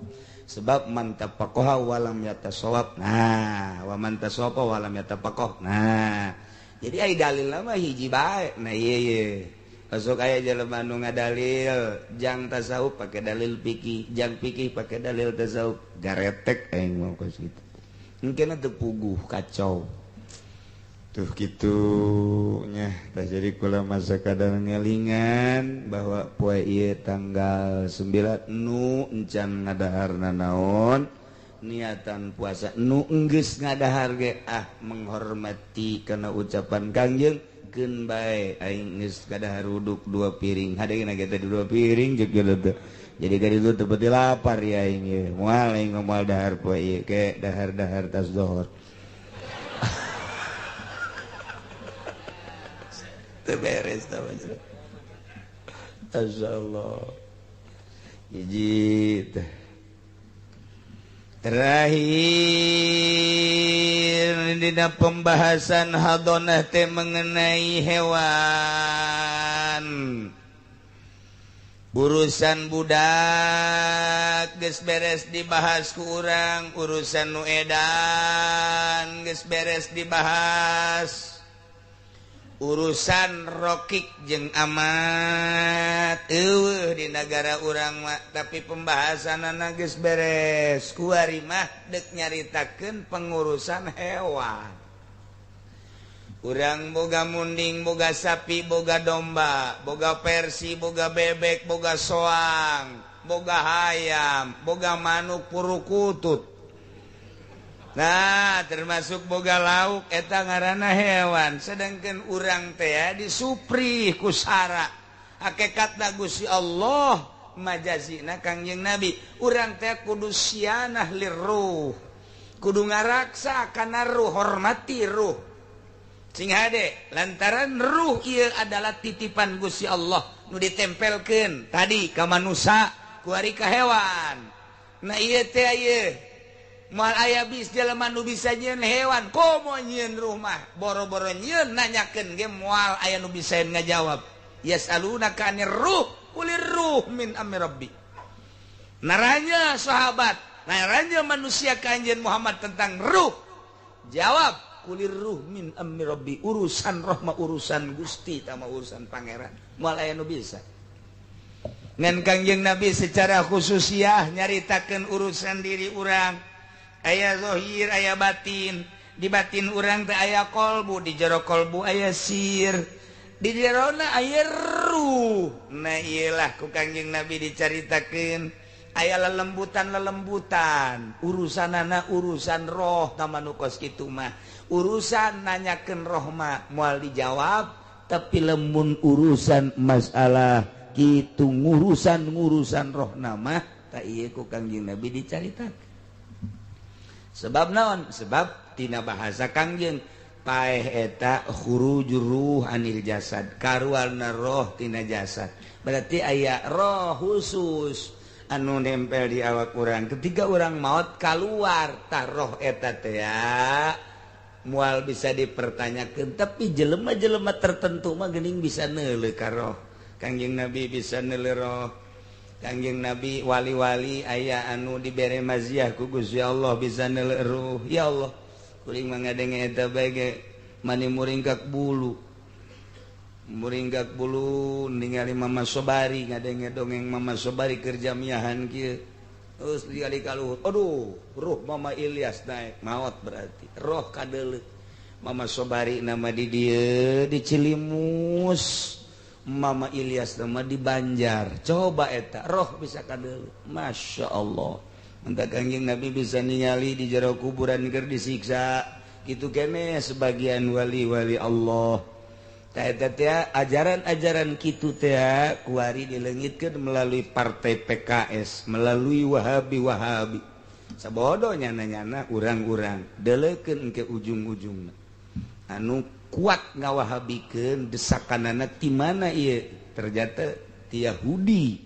Sebab man tafaqaha walam yatasawab. Nah, wa man tasawaba walam yatafaqah. Nah, jadi ai dalil mah hiji bae. Nah, ieu ye. Masuk aya jelema nu ngadalil jang tasawuf pake dalil fikih, jang fikih pake dalil tasawuf. Garetek aing mah kos kitu. Engkena teu puguh kacau. Tuh kitu nya. Tah jadi kula masa kadang ngelingan bahwa poe ieu tanggal 9 nu encan ngadaharna naon niatan puasa nu enggeus ngadahar ge ah menghormati kana ucapan Kangjeng keun bae aing geus kadahar uduk 2 piring hadena ge teh 2 piring jeung teh jadi ka ditu teu peti lapar ya aing ieu moal aing moal dahar poe ieu ke dahar-dahar tas dohor. Beres Allah. Hiji terakhir dina pembahasan hadonah teh mengenai hewan. Urusan budak geus beres dibahas ku urang, urusan nu edan geus beres dibahas. Urusan rokik jeung amat eueuh di negara urang mah, tapi pembahasanana geus beres. Kuari mah deuk nyaritakeun pengurusan hewan. Urang boga munding, boga sapi, boga domba, boga persi, boga bebek, boga soang, boga hayam, boga manuk purukutut. Nah, termasuk boga lauk eta ngaranna hewan. Sedangkan urang teh disupri ku sara. Hakikatna Gusti Allah majazina Kangjeng Nabi. Urang teh kudu sianah lirruh. Kudu ngaraksa kana ruh, hormati ruh. Sing hade lantaran ruh ieu adalah titipan Gusti Allah nu ditempelkeun tadi ka manusa kuari ka hewan. Nah ieu teh ieu Moal aya bis jelema nu bisa nyieun hewan, komo nyieun rumah, boro-boro nyieun nanyakeun ge moal aya nu bisa ngajawab. Yasalunaka anir ruh, qulir ruh min amri rabbi. Naranya sahabat, naranya manusia ka Anjeun Muhammad tentang ruh. Jawab, kulir ruh min amri rabbi, urusan roh mah urusan Gusti tama urusan pangeran. Moal aya nu bisa. Ngan Kangjeng Nabi secara khususiah nyaritakeun urusan diri urang. Aya zahir, aya batin. Di batin urang teh aya kolbu, di jero kolbu aya sir, di jerona aya ruh. Nah iyalah ku Kangjeng Nabi dicaritakeun aya lelembutan-lelembutan, urusanana urusan roh tama nu kos kitu mah. Urusan nanyakeun roh mah moal dijawab, tapi lemun urusan masalah kitu ngurusan-ngurusan roh nama tak ieu ku Kangjeng Nabi dicaritakeun. Sebab naon? Sebab tina bahasa Kangjeng paeh eta khurujur ruh anil jasad, karuarna roh tina jasad. Berarti aya roh khusus anu nempel di awak urang. Ketika urang maot kaluar tah roh eta teh moal bisa dipertanyakeun, tapi jelema-jelema tertentu mah geuning bisa neuleuh ka roh. Kangjeng Nabi bisa neuleuh roh. Kangjeng Nabi wali-wali aya anu dibere maziah ku Gusti Allah bisa neuleuh ruh. Ya Allah, kuring mah ngadenge eta bae ge mani muringkak bulu. Muringkak bulu ningali Mama Sobari, ngadenge dongeng Mama Sobari keur jamiahan kieu. Terus ningali ka luhur, aduh, ruh Mama Ilyas naik maot berarti. Roh kadeuleuh. Mama Sobari nama di dieu di Cilimus. Mama Ilyas nama di Banjar. Coba eta roh bisa kadeuleuh. Masya Allah. Entah Kangjeng Nabi bisa ningali di jero kuburan keur disiksa. Kitu kene sebagian wali-wali Allah. Tah eta teh ajaran-ajaran kitu teh kuari dileungitkeun melalui partai PKS, melalui Wahabi-Wahabi. Sabodo nyana-nyana urang-urang deuleukeun ke ujung-ujungna. Anu kuat ngawahabikeun desakanana ti mana ieu? Ternyata ti Yahudi.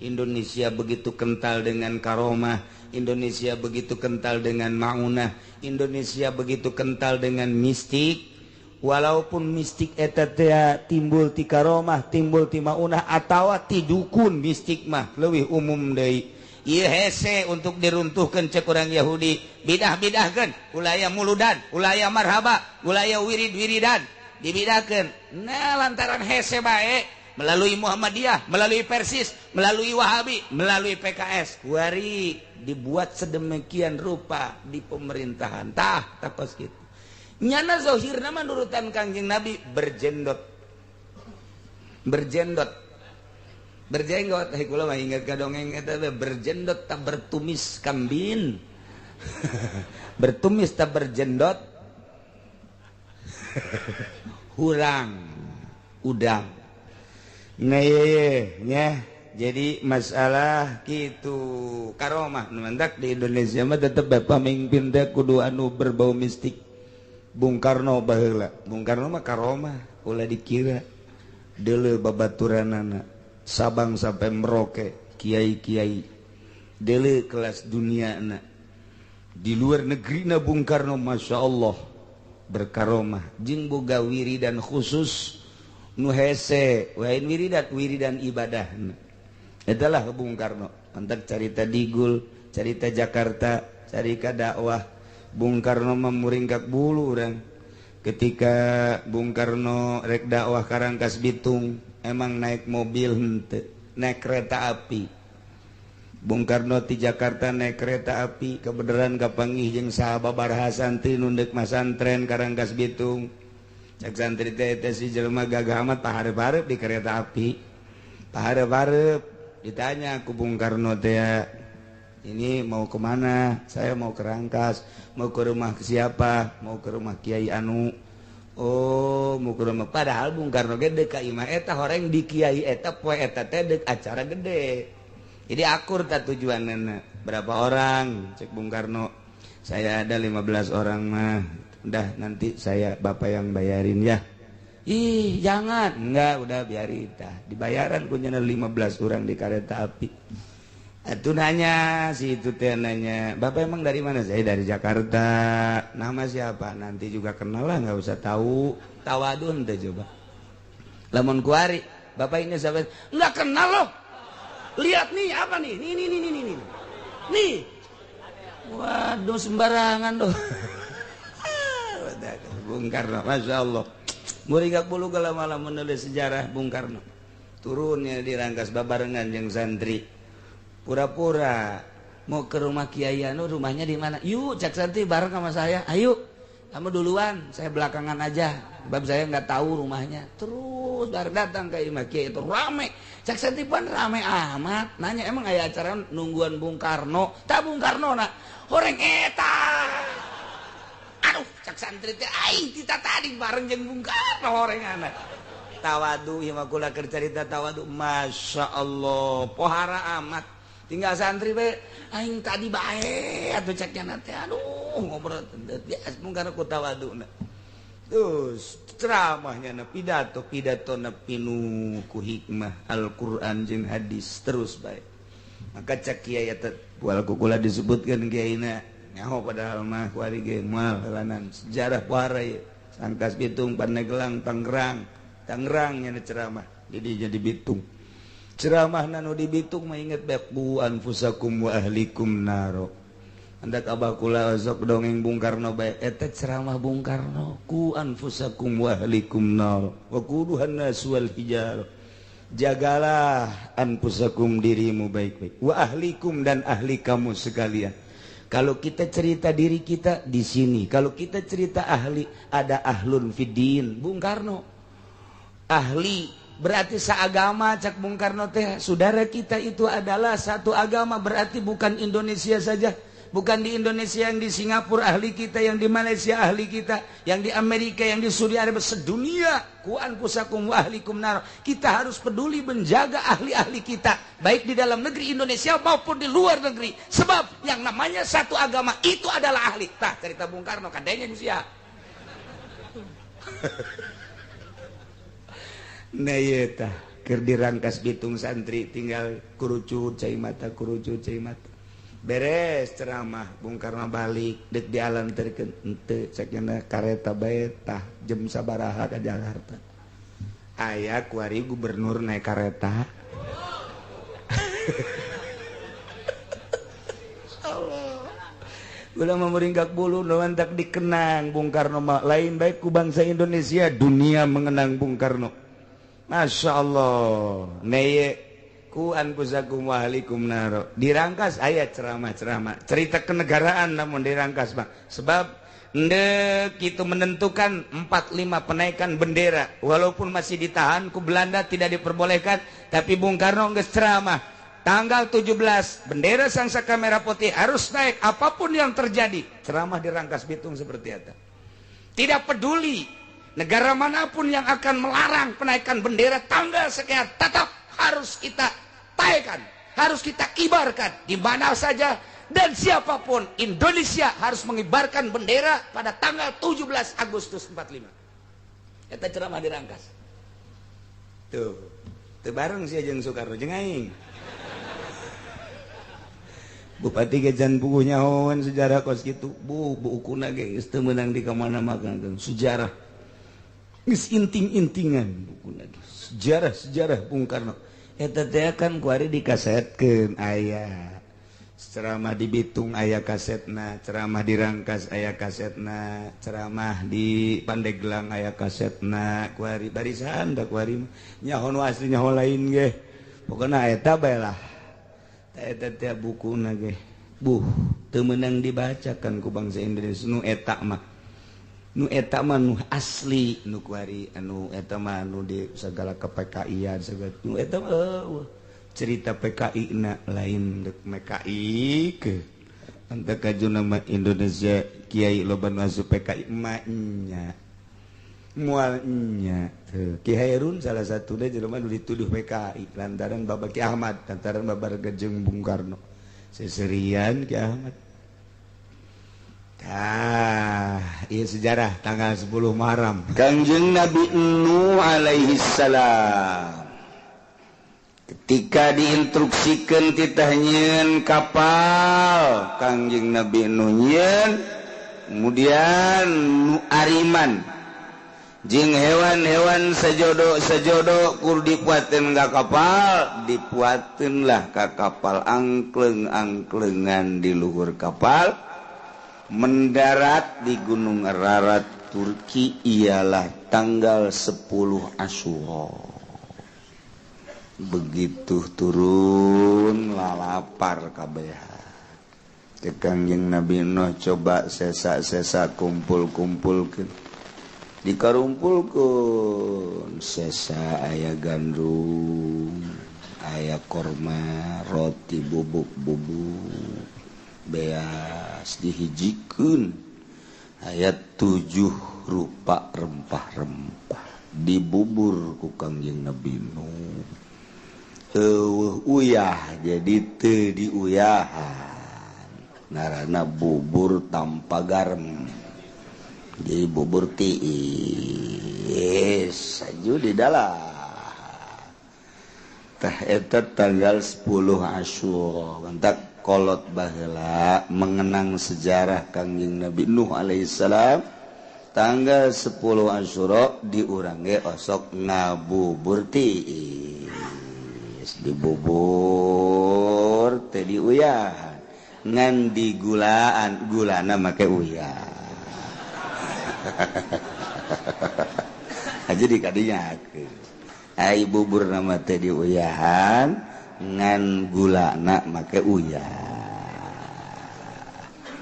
Indonesia begitu kental dengan karomah, Indonesia begitu kental dengan maunah, Indonesia begitu kental dengan mistik. Walaupun mistik eta teh timbul ti karomah, timbul ti maunah atawa ti dukun, mistik mah leuwih umum deui. Ieu hese untuk diruntuhkan cek urang Yahudi, bidah-bidahkeun, ulaya muludan, ulaya marhaba, ulaya wirid-wiridan, dibidahkeun. Nah lantaran hese bae melalui Muhammadiyah, melalui Persis, melalui Wahabi, melalui PKS, kuari dibuat sedemikian rupa di pemerintahan. Tah takos kitu. Nyana zahirna menurutan Kangjeng Nabi berjendot. Berjendot. Berjenggot, hei kula mah ingat ka dongeng eta berjendot tak bertumis kambing. Bertumis tak berjendot. Hurang udang. Nah nya jadi masalah gitu karomah nu mantak di Indonesia mah tetep pamimpin teh kudu anu berbau mistik. Bung Karno baheula, Bung Karno mah karomah ulah dikira deuleu babaturanana Sabang sampai Merauke, kiai-kiai deuleu kelas dunia na. Di luar negeri na Bung Karno Masya Allah berkaromah jeung boga wiridan khusus nu hese wain wiridan wiridan ibadah. Adalah Bung Karno mantak carita Digul, carita Jakarta, carita dakwah. Bung Karno memuringkak bulu urang ketika Bung Karno rek dakwah Karangkas Bitung emang naik mobil henteu, naik kereta api. Bung Karno ti Jakarta naik kereta api kebenaran kapanggih jeung sahabat santri nu deuk masantren Karangkas Bitung. Cek santri teh teh si jelema gagah amat pahareup-hareup di kereta api. Pahareup-hareup ditanya ku Bung Karno teh, ini mau kemana? Saya mau ke Rangkas. Mau ke rumah siapa? Mau ke rumah Kiai Anu. Oh, mau ke rumah. Padahal Bung Karno ge deuk ka imah eta horeng di Kiai eta poe eta teh deuk acara gede. Jadi akur tak tujuanana. Berapa orang? Cek Bung Karno. Saya ada 15 orang mah. Udah nanti saya bapak yang bayarin ya. Ih, jangan. Enggak, udah biarin dah. Dibayaran kunyana 15 orang di kereta api. Atuh nanya si itu teh nanya, "Bapak emang dari mana?" "Saya dari Jakarta." "Nama siapa?" "Nanti juga kenal lah, nggak usah tahu." Tawadun teh coba. Lamun kuari, "Bapak ini siapa?" "Nggak kenal loh. Lihat nih, apa nih? Nih nih nih nih nih. Nih." Waduh, sembarangan loh. Bung Karno, Masya Allah. Muringkak bulu kalau malam menulis sejarah Bung Karno. Turunnya di Rangkas babarengan jeung santri. Pura-pura mau ke rumah Kiai Anu, rumahnya di mana? Yuk, cak santri bareng sama saya. Ayo, kamu duluan, saya belakangan aja. Sebab saya nggak tahu rumahnya. Terus baru datang ke imah Kiai itu rame. Cak santri pun rame amat. Nanya emang aya acara nungguan Bung Karno? Tak Bung Karno nak. Horeng eta. Aduh, cak santri teh aing kita tadi bareng jeung Bung Karno horeng anak. Tawadu ieu mah kula keur carita tawadu. Masya Allah, pohara amat. Tinggal santri bae aing tadi bae atuh ceknya teh aduh ngobrol biasa Bung Karno ku tawaduna. Terus ceramahnya na pidato pidato na pinu ku hikmah Al-Qur'an jeung hadis terus bae. Maka cek kiai eta bual ku kula disebutkeun kiaina nyaho padahal mah kuari ge moal helanan sejarah pohara ieu. Sangkas Bitung, Pandeglang, Tangerang, Tangerang nya ceramah jadi jadi Bitung. Ceramah nanu di Bitung mah inget bae qu anfusakum wa ahlikum naro. Andak abah kula sok dongeng Bung Karno bae eta ceramah Bung Karno ku anfusakum wa ahlikum nar wa quduhan nas wal hijar. Jagalah anfusakum dirimu baik-baik, wa ahlikum dan ahli kamu sekalian. Kalau kita cerita diri kita di sini, kalau kita cerita ahli, ada ahlun fiddin Bung Karno. Ahli berarti seagama cak Bung Karno teh, saudara kita itu adalah satu agama, berarti bukan Indonesia saja. Bukan di Indonesia, yang di Singapura ahli kita, yang di Malaysia ahli kita, yang di Amerika, yang di Saudi Arabia, sedunia. Ku anfusakum wa ahlikum nar. Kita harus peduli menjaga ahli-ahli kita, baik di dalam negeri Indonesia maupun di luar negeri. Sebab yang namanya satu agama itu adalah ahli. Tah cerita Bung Karno kadenya sia. Nah ieu tah keur dirangkas Bitung santri tinggal kurucut cai mata, kurucut cai mata. Beres ceramah Bung Karno balik dek dialanterkeun henteu cekna kareta bae tah jam sabaraha ka Jakarta. Aya kuari gubernur naik kareta. Allah. Ulah meringkak bulu nu tak dikenang Bung Karno mah lain baik ku bangsa Indonesia, dunia mengenang Bung Karno. Masya Allah. Neye ku anfusakum wa ahlikum naro. Dirangkas ayat ceramah-ceramah cerita kenegaraan namun dirangkas mah. Sebab ndek itu menentukan 45 penaikan bendera walaupun masih ditahan ku Belanda tidak diperbolehkan, tapi Bung Karno geus ceramah tanggal 17 bendera sang saka merah putih harus naik apapun yang terjadi. Ceramah dirangkas Bitung seperti itu. Tidak peduli negara manapun yang akan melarang penaikan bendera tanggal sekian, tetap harus kita taikan, harus kita kibarkan di mana saja dan siapapun. Indonesia harus mengibarkan bendera pada tanggal 17 Agustus 45. Eta ceramah dirangkas. Tuh, teu bareng sia jeung Soekarno jeung aing. Bupati ge can puguh nyahoan sejarah kos kitu. Bu, bukuna ge geus teu meunang di ka mana-mana sejarah. Geus inting-intingan bukuna ge. Sejarah-sejarah Bung Karno. Eta teh kan kuari dikasetkeun aya. Ceramah di Bitung aya kasetna, ceramah di Rangkas aya kasetna, ceramah di Pandeglang aya kasetna, kuari barisan da kuari nyaho nu asli nyaho lain ge. Pokona eta bae lah. Eta teh bukuna ge. Buh, teu meunang dibacakan ku bangsa Indonesia nu eta mah. Nu eta mah nu asli nu kuari anu eta mah nu di segala ke PKI-an segala nu eta mah cerita PKI na lain dek MKI ke anta kajuna mah Indonesia kiai loba nu asup PKI mah nya moal nya teu Ki Hairun salah satuna jelema nu dituduh PKI lantaran Bapak Ki Ahmad lantaran babar jeung Bung Karno seserian Ki Ahmad. Ah, iya sejarah tanggal 10 Muharram. Kangjeng Nabi Nuh alaihi salam. Ketika diinstruksikan titah nyieun kapal Kangjeng Nabi Nuh nyieun, kemudian nu ariman jeung hewan-hewan sejodo-sejodo kur dipuateun ka kapal, dipuateun lah ka kapal angkleng-angklengan di luhur kapal, mendarat di Gunung Ararat Turki ialah tanggal 10 Asyura. Begitu turun lalapar kabehan. Kangjeng Nabi Nuh coba sesa-sesa kumpul-kumpulkeun. Dikarumpulkeun sesa aya gandum, aya korma, roti bubuk-bubuk, beas dihijikeun. Aya 7 rupa rempah-rempah dibubur ku Kangjeng Nabi Nuh. Eueuh uyah jadi teu diuyahan, ngaranna bubur tanpa garam, jadi bubur tiis saju di dalam. Tah eta tanggal 10 Asyura mantak kolot baheula mengenang sejarah Kangjeng Nabi Nuh alaihissalam. Tanggal 10 Asyura di urang ge osok ngabubur tiis, dibubur teh diuyahan ngan digulaan, gulana make uyah. Aja di kadinya ai bubur nama teh diuyahan ngan gulana make uyah,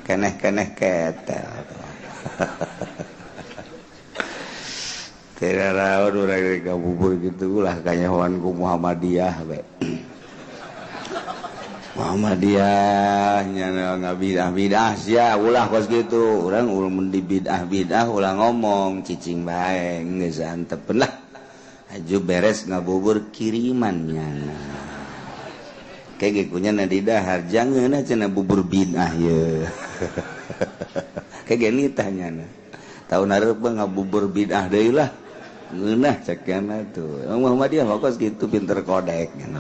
keneh-keneh ketel. Tidak rawan urang bubur gitu lah kanyahoan ku Muhammadiyah we. Muhammadiyah nya ngabidah-bidah sia ulah kos kitu. Urang mun di bidah-bidah ulah ngomong cicing bae geus antepeun lah. Aju beres ngabubur kiriman nyana. Kayak ge kunya na di dahar jangeun cenah bubur bidah ye. Kayak ge nitah nyana. Tahun hareup ngabubur bidah deui lah. Ngeunah cekna tuh. Muhammadiyah mah kos kitu pinter kodek nya.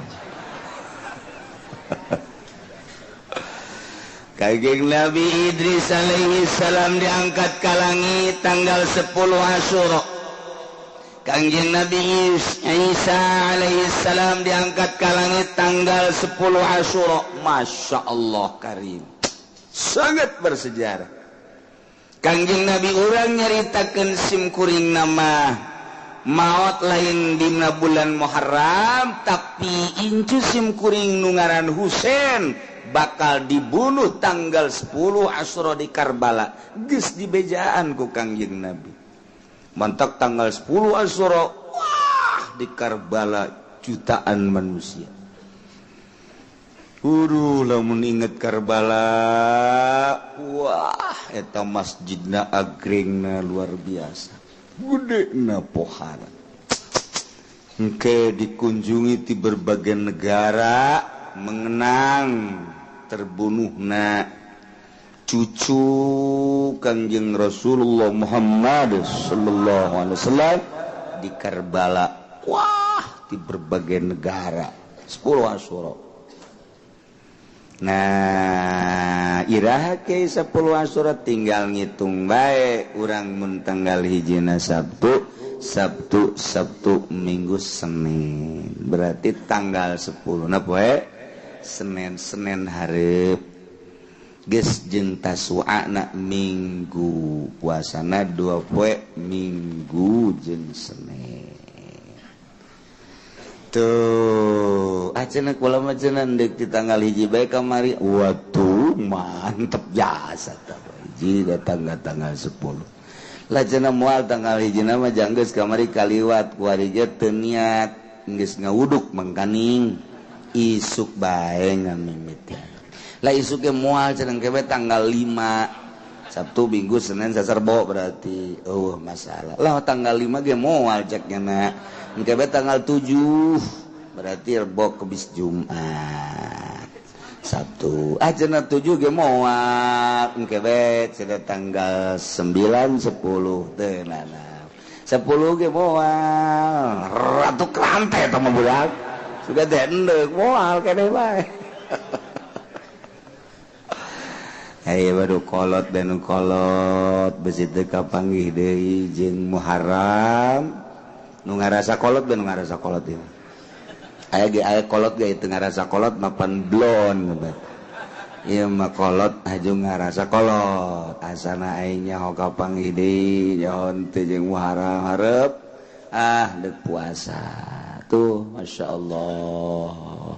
Kangjeng Nabi Idris alaihi salam diangkat ke langit tanggal 10 Asyura. Kangjeng Nabi Isa alaihi salam diangkat ke langit tanggal 10 Asyura. Masya Allah karim, sangat bersejarah. Kangjeng Nabi urang nyaritakeun simkuring nama maot lain dina bulan Muharram, tapi incu simkuring nu ngaran Husain bakal dibunuh tanggal 10 Asyura di Karbala. Geus dibejaan ku Kangjeng Nabi. Mantak tanggal 10 Asyura, wah di Karbala jutaan manusia. Uduh lamun inget Karbala, wah eta masjidna agringna luar biasa. Gede na pohara. Engke dikunjungi di berbagai negara mengenang terbunuhna cucu Kangjeng Rasulullah Muhammad sallallahu alaihi wasallam di Karbala. Wah, di berbagai negara 10 Asyura. Nah, iraha ke 10 Asyura tinggal ngitung bae urang mun tanggal hijina Sabtu, Sabtu, Sabtu, Minggu, Senin. Berarti tanggal 10 na poe Senin, Senin hareup. Geus jeung Tasu'a na Minggu, puasana 2 poe Minggu jeung Senin. Tuh, cenah kula mah cenah deuk di tanggal hiji bae kamari. Waduh, mantep jasa tah. Hiji datang ka tanggal 10. Lah cenah moal tanggal hiji mah janggeus kamari kaliwat kuari ge teu niat geus ngawuduk mangkaning isuk bae ngamimitian. Lah isuk ge moal cenah ke tanggal 5. Sabtu, Minggu, Senin, Saserbo berarti. Oh, masalah. Lah tanggal 5 ge moal cek nya. Engke tanggal 7 berarti Rebo Kemis Jumat. Sabtu. Ah cenah 7 ge moal. Engke bae cenah tanggal 9 10 teu nana. 10 ge moal. Ratu Krante eta mah budak. Sudah teh endek moal keneh bae. Hey, baru kolot dan kolot besi teu kapanggih deui jeung Muharram. Nu ngarasa kolot nu ngarasa kolot ieu. Aya ge aya kolot ge teu ngarasa kolot mapan blon. Ieu mah kolot aju ngarasa kolot. Asana aing nyaho kapanggih deui nyaho teu jeung Muharram hareup ah deuk puasa. Tuh masyaallah.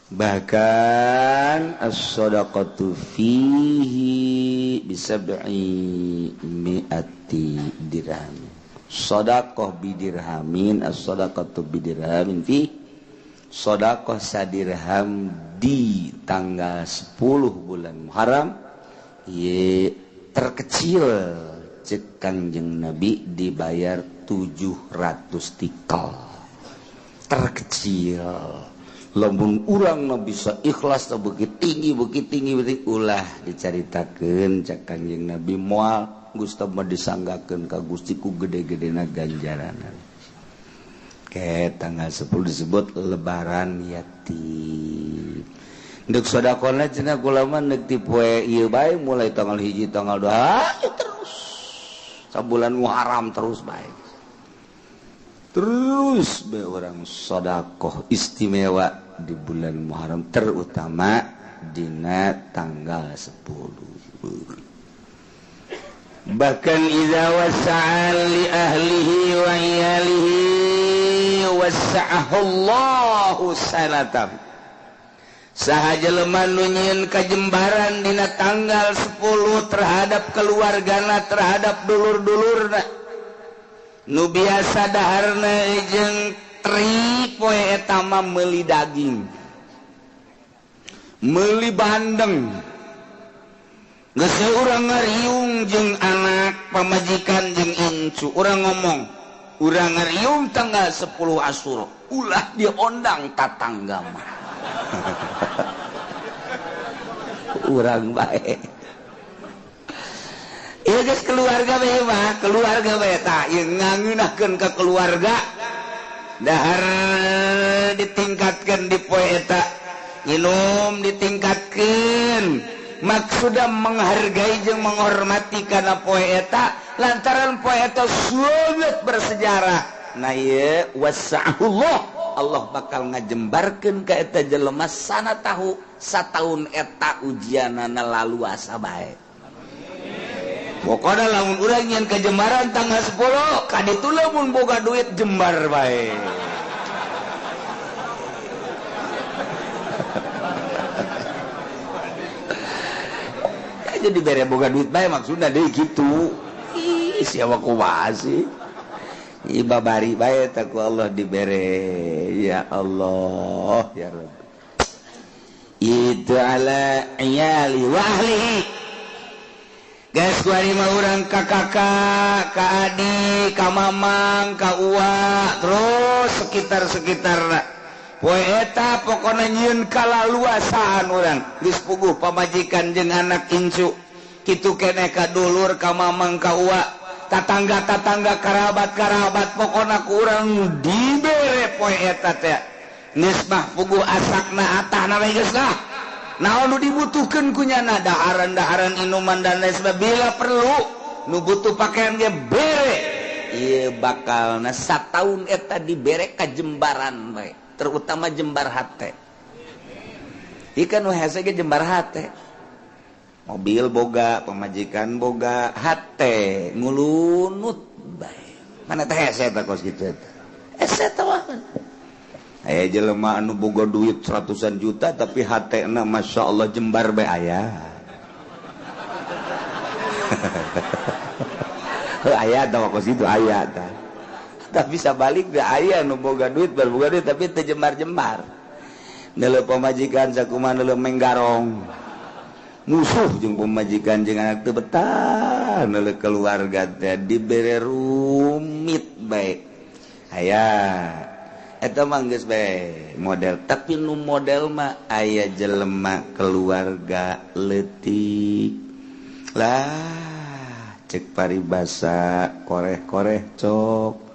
Bahkan as-shadaqatu fihi bisab'i mi'ati dirham. Shadaqah bidirhamin, as-shadaqatu bidirhamin fi shadaqah sadirham di tanggal 10 bulan Muharram ye terkecil cek Kangjeng Nabi dibayar 700 tikal. Terkecil. Lamun urang na bisa ikhlas na begitu tinggi begitu ulah dicaritakeun cek Kangjeng Nabi moal Gusti mah disanggakeun ka Gusti ku gede-gedena ganjaranan. Ke tanggal 10 disebut lebaran yatim. Ndek sedekahna cenah kula mah neuk ti poe ieu bae mulai tanggal 1 tanggal 2 terus sabulan Muharram terus bae. Terus bae urang sedekah istimewa di bulan Muharram terutama dina tanggal 10. Bahkan idza wasa'a li ahlihi wa iyalihi wasa'ahu Allahu sanatan. Saha jelema nu nyieun kajembaran dina tanggal 10 terhadap keluargana, terhadap dulur-dulurna. Nu biasa daharna jeung tri poe eta mah meuli daging, meuli bandeng. Geus urang ngariung jeung anak pamajikan jeung incu, urang ngomong, urang ngariung tanggal 10 Asyura, ulah diondang tatangga mah. Urang bae. Ieu geus keluarga bae mah, keluarga bae tah ieu ngangeunahkeun ka keluarga. Dahar ditingkatkeun di poe eta, minum ditingkatkeun. Maksudna menghargai jeung menghormati kana poe eta lantaran poe eta sangat bersejarah. Nah ieu wasa'ullah, Allah bakal ngajembarkeun ka eta jelema sana tahu sataun eta ujianana laluasa bae. Pokona lamun urang nyieun kajembaran tanggal 10 ka ditu lamun boga duit jembar bae. Jadi bere boga duit bae maksudna deui kitu. Ih siapa kumaha sih? Ih babari bae teh ku Allah dibere. Ya Allah ya Rabb. Itu ala iyali wa ahlihi. Geus kuari mah urang ka kakak, ka adik, ka mamang, ka uwa, terus sekitar-sekitarna. Poe eta pokona nyieun kalaluasaan urang geus puguh pamajikan jeung anak incu kitu keneh ka dulur ka mamang ka uwa tatangga-tatangga karabat-karabat pokona ku urang dibere poe eta teh geus mah puguh asakna atahna we geus lah naon nu dibutuhkeun ku nyana daharan-daharan inuman dan lain sebagainya bila perlu nu butuh pakaian ge bere ieu bakalna sataun eta dibere kajembaran bae terutama jembar hate. Ikan nu hese ge jembar hate. Mobil boga, pamajikan boga, hate ngulunut bae. Mana teh hese eta kos kitu eta. Hese teh mah. Aya jelema anu boga duit ratusan juta tapi hatena Masya Allah jembar bae aya. Aya tah kos kitu aya tah. Tapi sabalik da aya nu boga duit boga duit tapi teu jembar-jembar. Neuleuh pamajikan sakumaha neuleuh menggarong. Musuh jeung pamajikan jeung anak teu betah neuleuh keluarga teh dibere rumit bae. Aya eta mah geus bae model, tapi nu model mah aya jelema keluarga leutik. Lah cek paribasa koreh-koreh cok.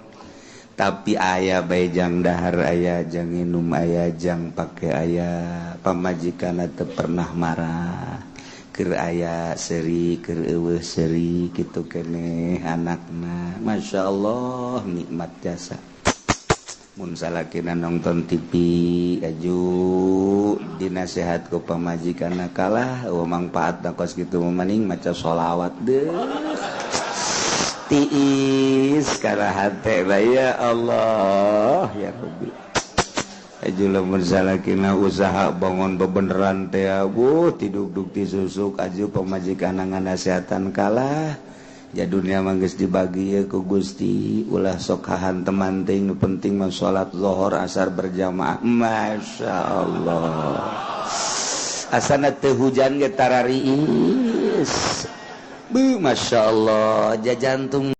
Tapi aya bae jang dahar, aya jang nginum, aya jang pake, aya pamajikan teu pernah marah. Keur aya seuri, keur eueuh seuri, kitu keneh anakna. Masya Allah, nikmat jasa. Mun salakina nonton TV aju dinasehat ku pamajikanna, "Kalah, eueuh mangpaatna kos kitu, mending maca sholawat deh." Tiis kana hate, ya Allah ya Rabbi. Aju lamun salakina usaha bangun bebeneran teh, bu tiduk-duk disusuk, aju pamajikan nganasehatan, "Kalah ya, dunia mah geus dibagi ya ku Gusti, ulah sok hahanteman teuing, nu penting mah salat zuhur asar berjamaah." Masya Allah, asana teu hujan ge tarariis. Bu, Masya Allah, jajantung.